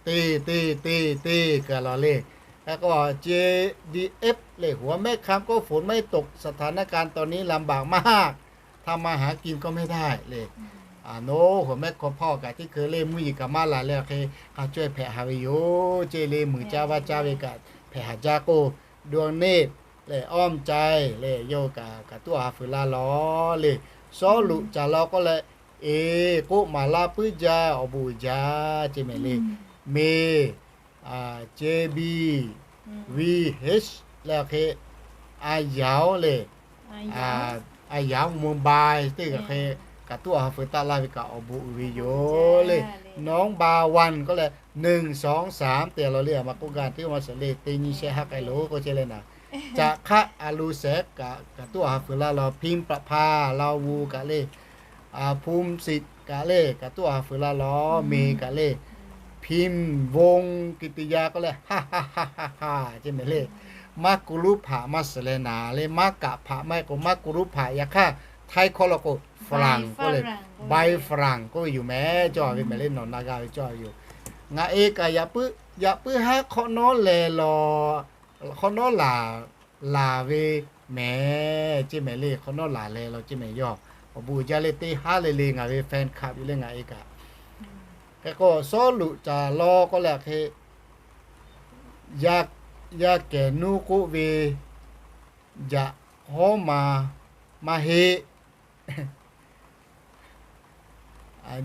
တ့ၢ် တ့ၢ် တ့ၢ် တ့ၢ်ကၢလီၤလ့ၣ်, ခဲကိး ကၠ့ ဒံ အ့း လ့ၣ် หัวแม่คำก็ฝนไม่ตก สถานการณ์ตอนนี้ลำบากมาก ทำมาหากินก็ไม่ได้ လ့ၣ်, အနိ หัวแม่คำဖီၣ်ကး တံၢ်ခုးလ့ၣ် မုၢ်ယံၤကမၣ်လၢ်လၢအီၤခဲ ဟးကွဲးဖဲးဟးဝဲယိၣ်, က့လ့ၣ် မုၢ်ကၠါဝါကၠါဝဲကး ဖဲးဟးကၠါကိၢ်, ဒွဲၣ်န့ၣ် လ့ၣ် အီၣ်ကၠါလ့ၣ် ယီၤကး ကတူၢ်အဟးဖုးလါလီၤလ့ၣ်, စီလူးကၠၢ်လီၤ ကလဲၣ် အ့ၣ် ကိးမၤလါပုၢ်ကၠါ အဘူးကၠါ က့မဲာ်လ့ၣ်, မ့ၢ် ကၠ့ ဘံ ဝံ ဟ့ၣ် လၢအီၤခဲ အယၢ်လ့ၣ်, အယၢ် mobile တ့ၢ်ကးခဲ ကတူၢ်အဟးဖုးတၢ်လါဝဲကး အဘူးအုၣ်ဝဲယိၣ်လ့ၣ်, နီၢ်ဘၣ်ဝၣ် ကလဲၣ် နုၢ် စီသၢမ် တဲလီၤလ့ၣ်, အမၤကိးဂၤ တ့ၢ်မၤစၢၤလ့ၣ် တ့ၢ်နံၣ်ဆဲးဟးကဲလိာ် ကီၢ်ကၠ့လ့ၣ်နၤ, ကးခးအလူစဲး ကတူၢ်အဟးဖုးလါလီၤ, ဖံပြးဖး လီၤဝူကးလ့ၣ်, ဖူစံးကးလ့ၣ် ကတူၢ်အဟးဖုးလါလီၤ, မ့ၢ်ကးလ့ၣ်, ဖံဘိကံတယါ ကလဲၣ် ဟးဟးဟးဟးဟး က့မဲာ်လ့ၣ်, မၤကူလူဖး မၤစၢၤလဲၣ်နၤလ့ၣ်, မၤကးဖး မၤကိး မၤကူလူဖး ယခါ ထဲခီလီၤကိး ဖရၣ် ကီၢ်လ့ၣ်, ဘဲၣ်ဖရၣ် ကီၢ်ယိၤမဲာ် ကၠီၣ်ဝဲမဲာ်လ့ၣ် နီၢ်နၤဂၤဝဲကၠီၣ်ယိၤ, နအ့ၣ်ကး ယပုၢ်ဟါ ခီနီၣ်လဲၤလီၤ ခီနီၣ်လၢ် လၢ်ဝဲမဲာ် က့မဲာ်လ့ၣ်, ခီနီၣ်လၢ်လဲၤလီၤ က့မဲာ်ယီၤ, အဘူးကၠါလ့ၣ် တ့ၢ်ဟါလ့လ့ နၤဝဲ fan club ယိၣ်လ့ၣ် နအ့ၣ်ကး, ခဲကိး စီလူးကၠၢ်လီၤ ကလဲၣ်ခဲ ယၤကဲၣ်နူကိးဝဲ ယဟီမၤ မၤဟ့ၣ်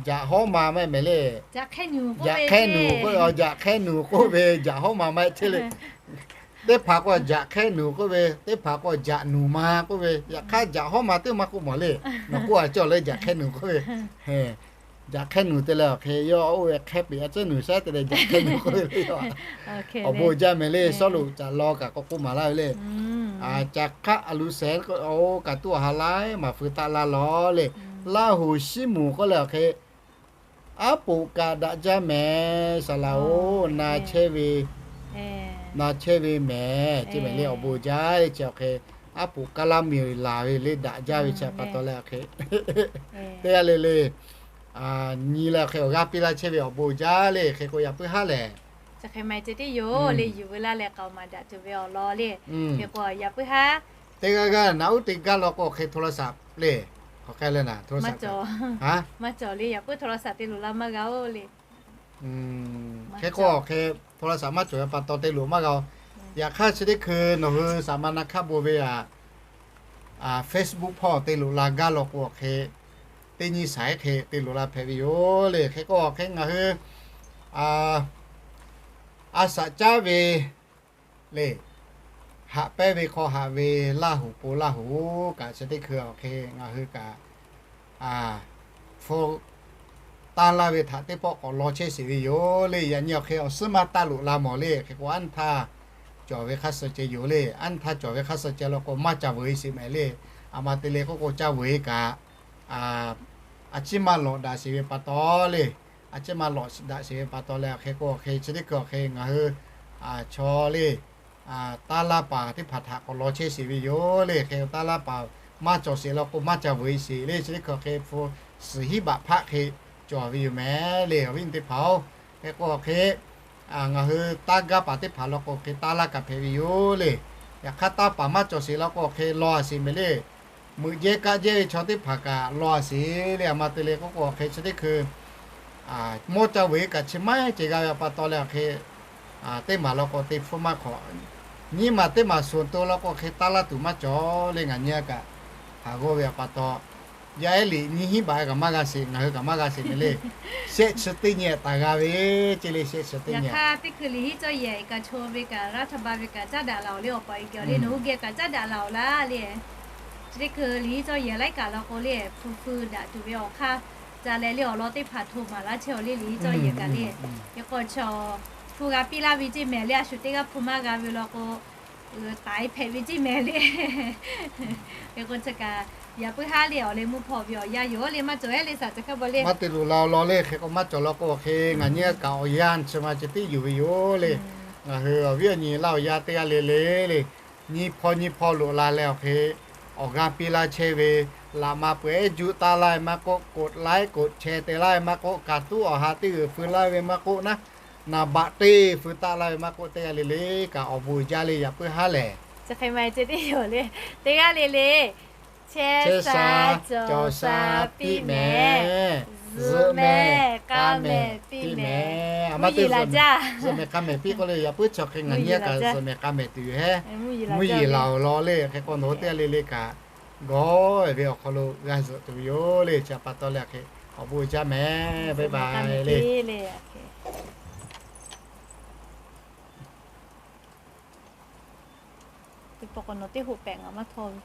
ယဟီမၤ မ့ၢ်မဲာ်လ့ၣ်, ယခဲနူၤ ယခဲနူၤကိးဝဲ ယဟီမၤ မ့ၢ်ထဲလ့ၣ်, တ့ၢ်ဖးကိး ယခဲနူၤကိးဝဲ တ့ၢ်ဖးကိး ယနူၤမၤကိးဝဲ ယခါ ယဟီမၤ တ့ၢ်မၤကိးမီၤလ့ၣ်, နီၢ်ကိးအကၠီၣ်လၢ ယခဲနူၤကိးဝဲ ယခဲနူၤတ့ၢ်လၢအီၤခဲ ယီၣ်အိၣ်ဝဲခဲပ့ၤ အစၢနူၤစၢ်တ့ၢ်လၢ ယခဲနူၤကိးဝဲလၢယီၤ, အဘူးကၠါမဲာ်လ့ၣ် စီလူးကၠၢ်လီၤ ကးကိးကိးမၤလါဝဲလ့ၣ်, ကးခးအလူစဲး ကတူၢ်အဟးလါ မၤဖုးတၢ်လါလီၤလ့ၣ်, လါဟူၣ်ဆံမူၤ ကလဲၣ်အီၤခဲ အါပူၤကးဒၣ်ကၠါမဲာ် စလးအိၣ် နၤဆဲးဝဲ နၤဆဲးဝဲမဲာ် က့မဲာ်လ့ၣ် အဘူးကၠါ က့အီၤခဲ အါပူၤကးလါမ့ၢ်လၢ်ဝဲလ့ၣ် ဒၣ်ကၠါဝဲဆဲးပာ်တီလဲၣ်အီၤခဲ တ့ၢ်လ့လ့ၣ်, နံၤလၢအီၤခဲ အဂၤပ့လါဆဲးဝဲ အဘူးကၠါလ့ၣ် ခဲကိးယပုၢ်ဟါလဲၣ်, ယပုၢ်ဟါ တ့ၢ်ဂၤဂၤ နၢ်အူတ့ၢ်ဂၤလီၤကိးခဲ โทรศัพท์ လ့ၣ် Hk'aˬ hk'e le naˍ, โทรศัพท์ maˇ cawˬ le, yaꞈ puiˉ โทรศัพท์ te loꞈ la maˇ g'a-oˬ le. Hk'e k'o hk'e, โทรศัพท์ maˇ cawˬ ve pa taw te loꞈ maˇ g'a-oˬ. Yaꞈ hk'aˇ chi teˇ hkui nawˬ hui saˍ ma na hkaˆ bon ve a, Facebook hpawˇ te loꞈ la gaˇ law k'o hk'e, teˇ nyi saiˉ hk'e te loꞈ la hpehꞈ ve yoˬ le. Hk'e k'o hk'e ngaˬ hui a shaꞈ caˉ ve le, haꞈ pehnˇ ve hk'aw haꞈ ve Laˇ hoˍ po Laˇ hoˍ kaꞈ chi teˇ hkui awˬ hk'e ngaˬ hui kaꞈ hpu tanˇ laˇ ve htaꞈ teˇ pawˆ k'awꞈ law chehˇ sheˍ ve yoˬ le. Yaꞈ nyi awˬ hk'e awˬ suhˉ maˇ taˇ loꞈ la mawˬ le. Hk'e k'o anˇ htaˇ cawˬ ve hk'aˇ suh ceh yoˬ le. Anˇ htaˇ cawˬ ve hk'aˇ suh ceh law k'o maˇ ca vuiˬ sheˍ mehˍ le. A ma te le k'oˆ k'o ca vuiˬ kaꞈ, a ciˉ maˇ lawꞈ daꞈ sheˍ ve pa taw le, a ciˉ maˇ lawꞈ daꞈ sheˍ ve pa taw leh, hk'e k'o hk'e chi teˇ hkui awˬ hk'e ngaˬ hui chaw le, tanˇ laˇ paˍ teˇ hpaˍ htaꞈ k'awꞈ law chehˇ sheˍ ve yoˬ le. Hk'e tanˇ laˇ paˍ maˇ cawˬ sheˍ law k'o maˇ ca vuiˬ sheˍ le. Chi teˇ hkui awˬ hk'e hpu suhˍ hiˉ baꞈ hpaˆ hk'e cawˬ ve yoˬ mehˍ le, awˬ viˉ awˬ nyi teˇ hpaˍ-oˬ. Hk'e k'o hk'e ngaˬ hui taˇ gaˇ paˍ teˇ hpaˍ law k'o hk'e tanˇ laˇ kaꞈ hpehꞈ ve yoˬ le. Yaꞈ hk'aˇ taˇ paˍ maˇ cawˬ sheˍ law k'o hk'e law a sheˍ mehˍ le. Meuꞈ jehˇ kaˆ jehˇ ve chaw teˇ hpaˍ kaꞈ law a sheˍ le. A ma te le k'oˆ k'o hk'e chi teˇ hkui mawˇ ca vuiˬ kaꞈ chi maiˉ ceh g'a ve pa taw leh awˬ hk'e, teˇ maˬ law k'o te hpfuhˇ maˇ hk'awꞈ. Nyiˇ maˬ teˇ maˬ suhˍ to law k'o hk'e tanˇ laˇ tuˬ maˇ cawˬ le. Ngaˬ nyi a kaꞈ haˍ g'awˇ ve pa taw, yaˇ ehˉ liꞈ nyiˇ hinˉ baꞈ kaꞈ maˇ g'a sheˍ, ngaˬ hui kaꞈ maˇ g'a sheˍ mehˍ le. Shehˆ chi teˇ nyi taˍ g'a ve, ce le shehˆ chi teˇ nyi. Yaꞈ hk'aˇ teˇ hkui liꞈ hiˉ cawˇ yehˬ kaꞈ chaw ve kaꞈ รัฐบาล ve kaꞈ caˉ daꞈ laˬ-oˬ le, awˬ pa e kehˬ le nawˬ hui geh kaꞈ caˉ daꞈ laˬ-oˬ laˇ le. Chi teˇ hkui liꞈ hiˉ cawˇ yehˬ laiˉ kaꞈ law k'o le, hpu feu daꞈ tuˬ ve awˬ hk'aˇ ca leh le awˬ lawn teˇ hpaˍ hto maˍ laˇ chehˇ-oˬ le. Liꞈ hiˉ cawˇ yehˬ kaꞈ le, hk'e k'o chaw hpu g'a piˇ laˇ ve ceˇ mehˍ le. A shu teˇ g'aˇ hpu maˇ g'a ve law k'o, taiˍ hpehꞈ ve ceˇ mehˍ le. Hk'e k'o chi kaꞈ yaꞈ puiˉ haˉ le awˬ leh mvuhˇ hpawˇ ve awˬ yanˇ yoˬ le. Maˇ cawˬ ehˉ le saˍ ceh hk'aˇ baw le. Maˇ te loꞈ la law le. Hk'e k'o maˇ cawˬ law k'o hk'e ngaˬ nyi a kaꞈ awˬ yanˇ chi ma ceh tiˉ yuˬ ve yoˬ le. Ngaˬ hui awˬ viˉ awˬ nyi laˇ awˬ yaˇ teˇ g'aˇ le le le, nyi hpawˇ nyi hpawˇ loꞈ la leh awˬ hk'e awˬ g'aˇ piˇ laˇ chehˇ ve, laꞈ ma peuˬ ehˉ juˆ taˇ laˇ ve maˇ k'oˆ, กดไลค์ กดแชร์ te laˇ ve maˇ k'oˆ, kaꞈ tuˉ awˬ ha teˇ g'uiˬ feu laˇ ve maˇ k'oˆ naˉ, naˍ baꞈ teˇ feu taˆ laˇ ve maˇ k'oˆ, teˇ g'aˇ le le kaꞈ awˬ bon uiˍ jaˇ le. Yaꞈ puiˉ haˉ lehˬ, chi hk'e ma ceh tiˉ yoˬ le. Teˇ g'aˇ le le chehˇ sha cawˬ sha piˇ mehˍ. Zuhꞈ mehˍ k'a mehˍ piˇ mehˍ. Zuhꞈ mehˍ k'a mehˍ piˇ k'oˆ le. Yaꞈ puiˉ chi hk'e ngaˬ nyi a kaꞈ zuhꞈ mehˍ k'a mehˍ tuˬ yoˬ hehˉ. Mvuhˇ yeˬ laˬ-oˬ law le. Hk'e k'o nawˬ hui teˇ g'aˇ le le kaꞈ gawˬ ve awˬ hk'aw lo g'a zuhꞈ tuˬ yoˬ le. Chi pa taw leh hk'e awˬ bon uiˍ jaˇ mehˍ. Bye bye le. Teˇ pawˆ k'o nawˬ teˇ hoꞈ pehꞈ ngaˬ maˇ htawˇ ve.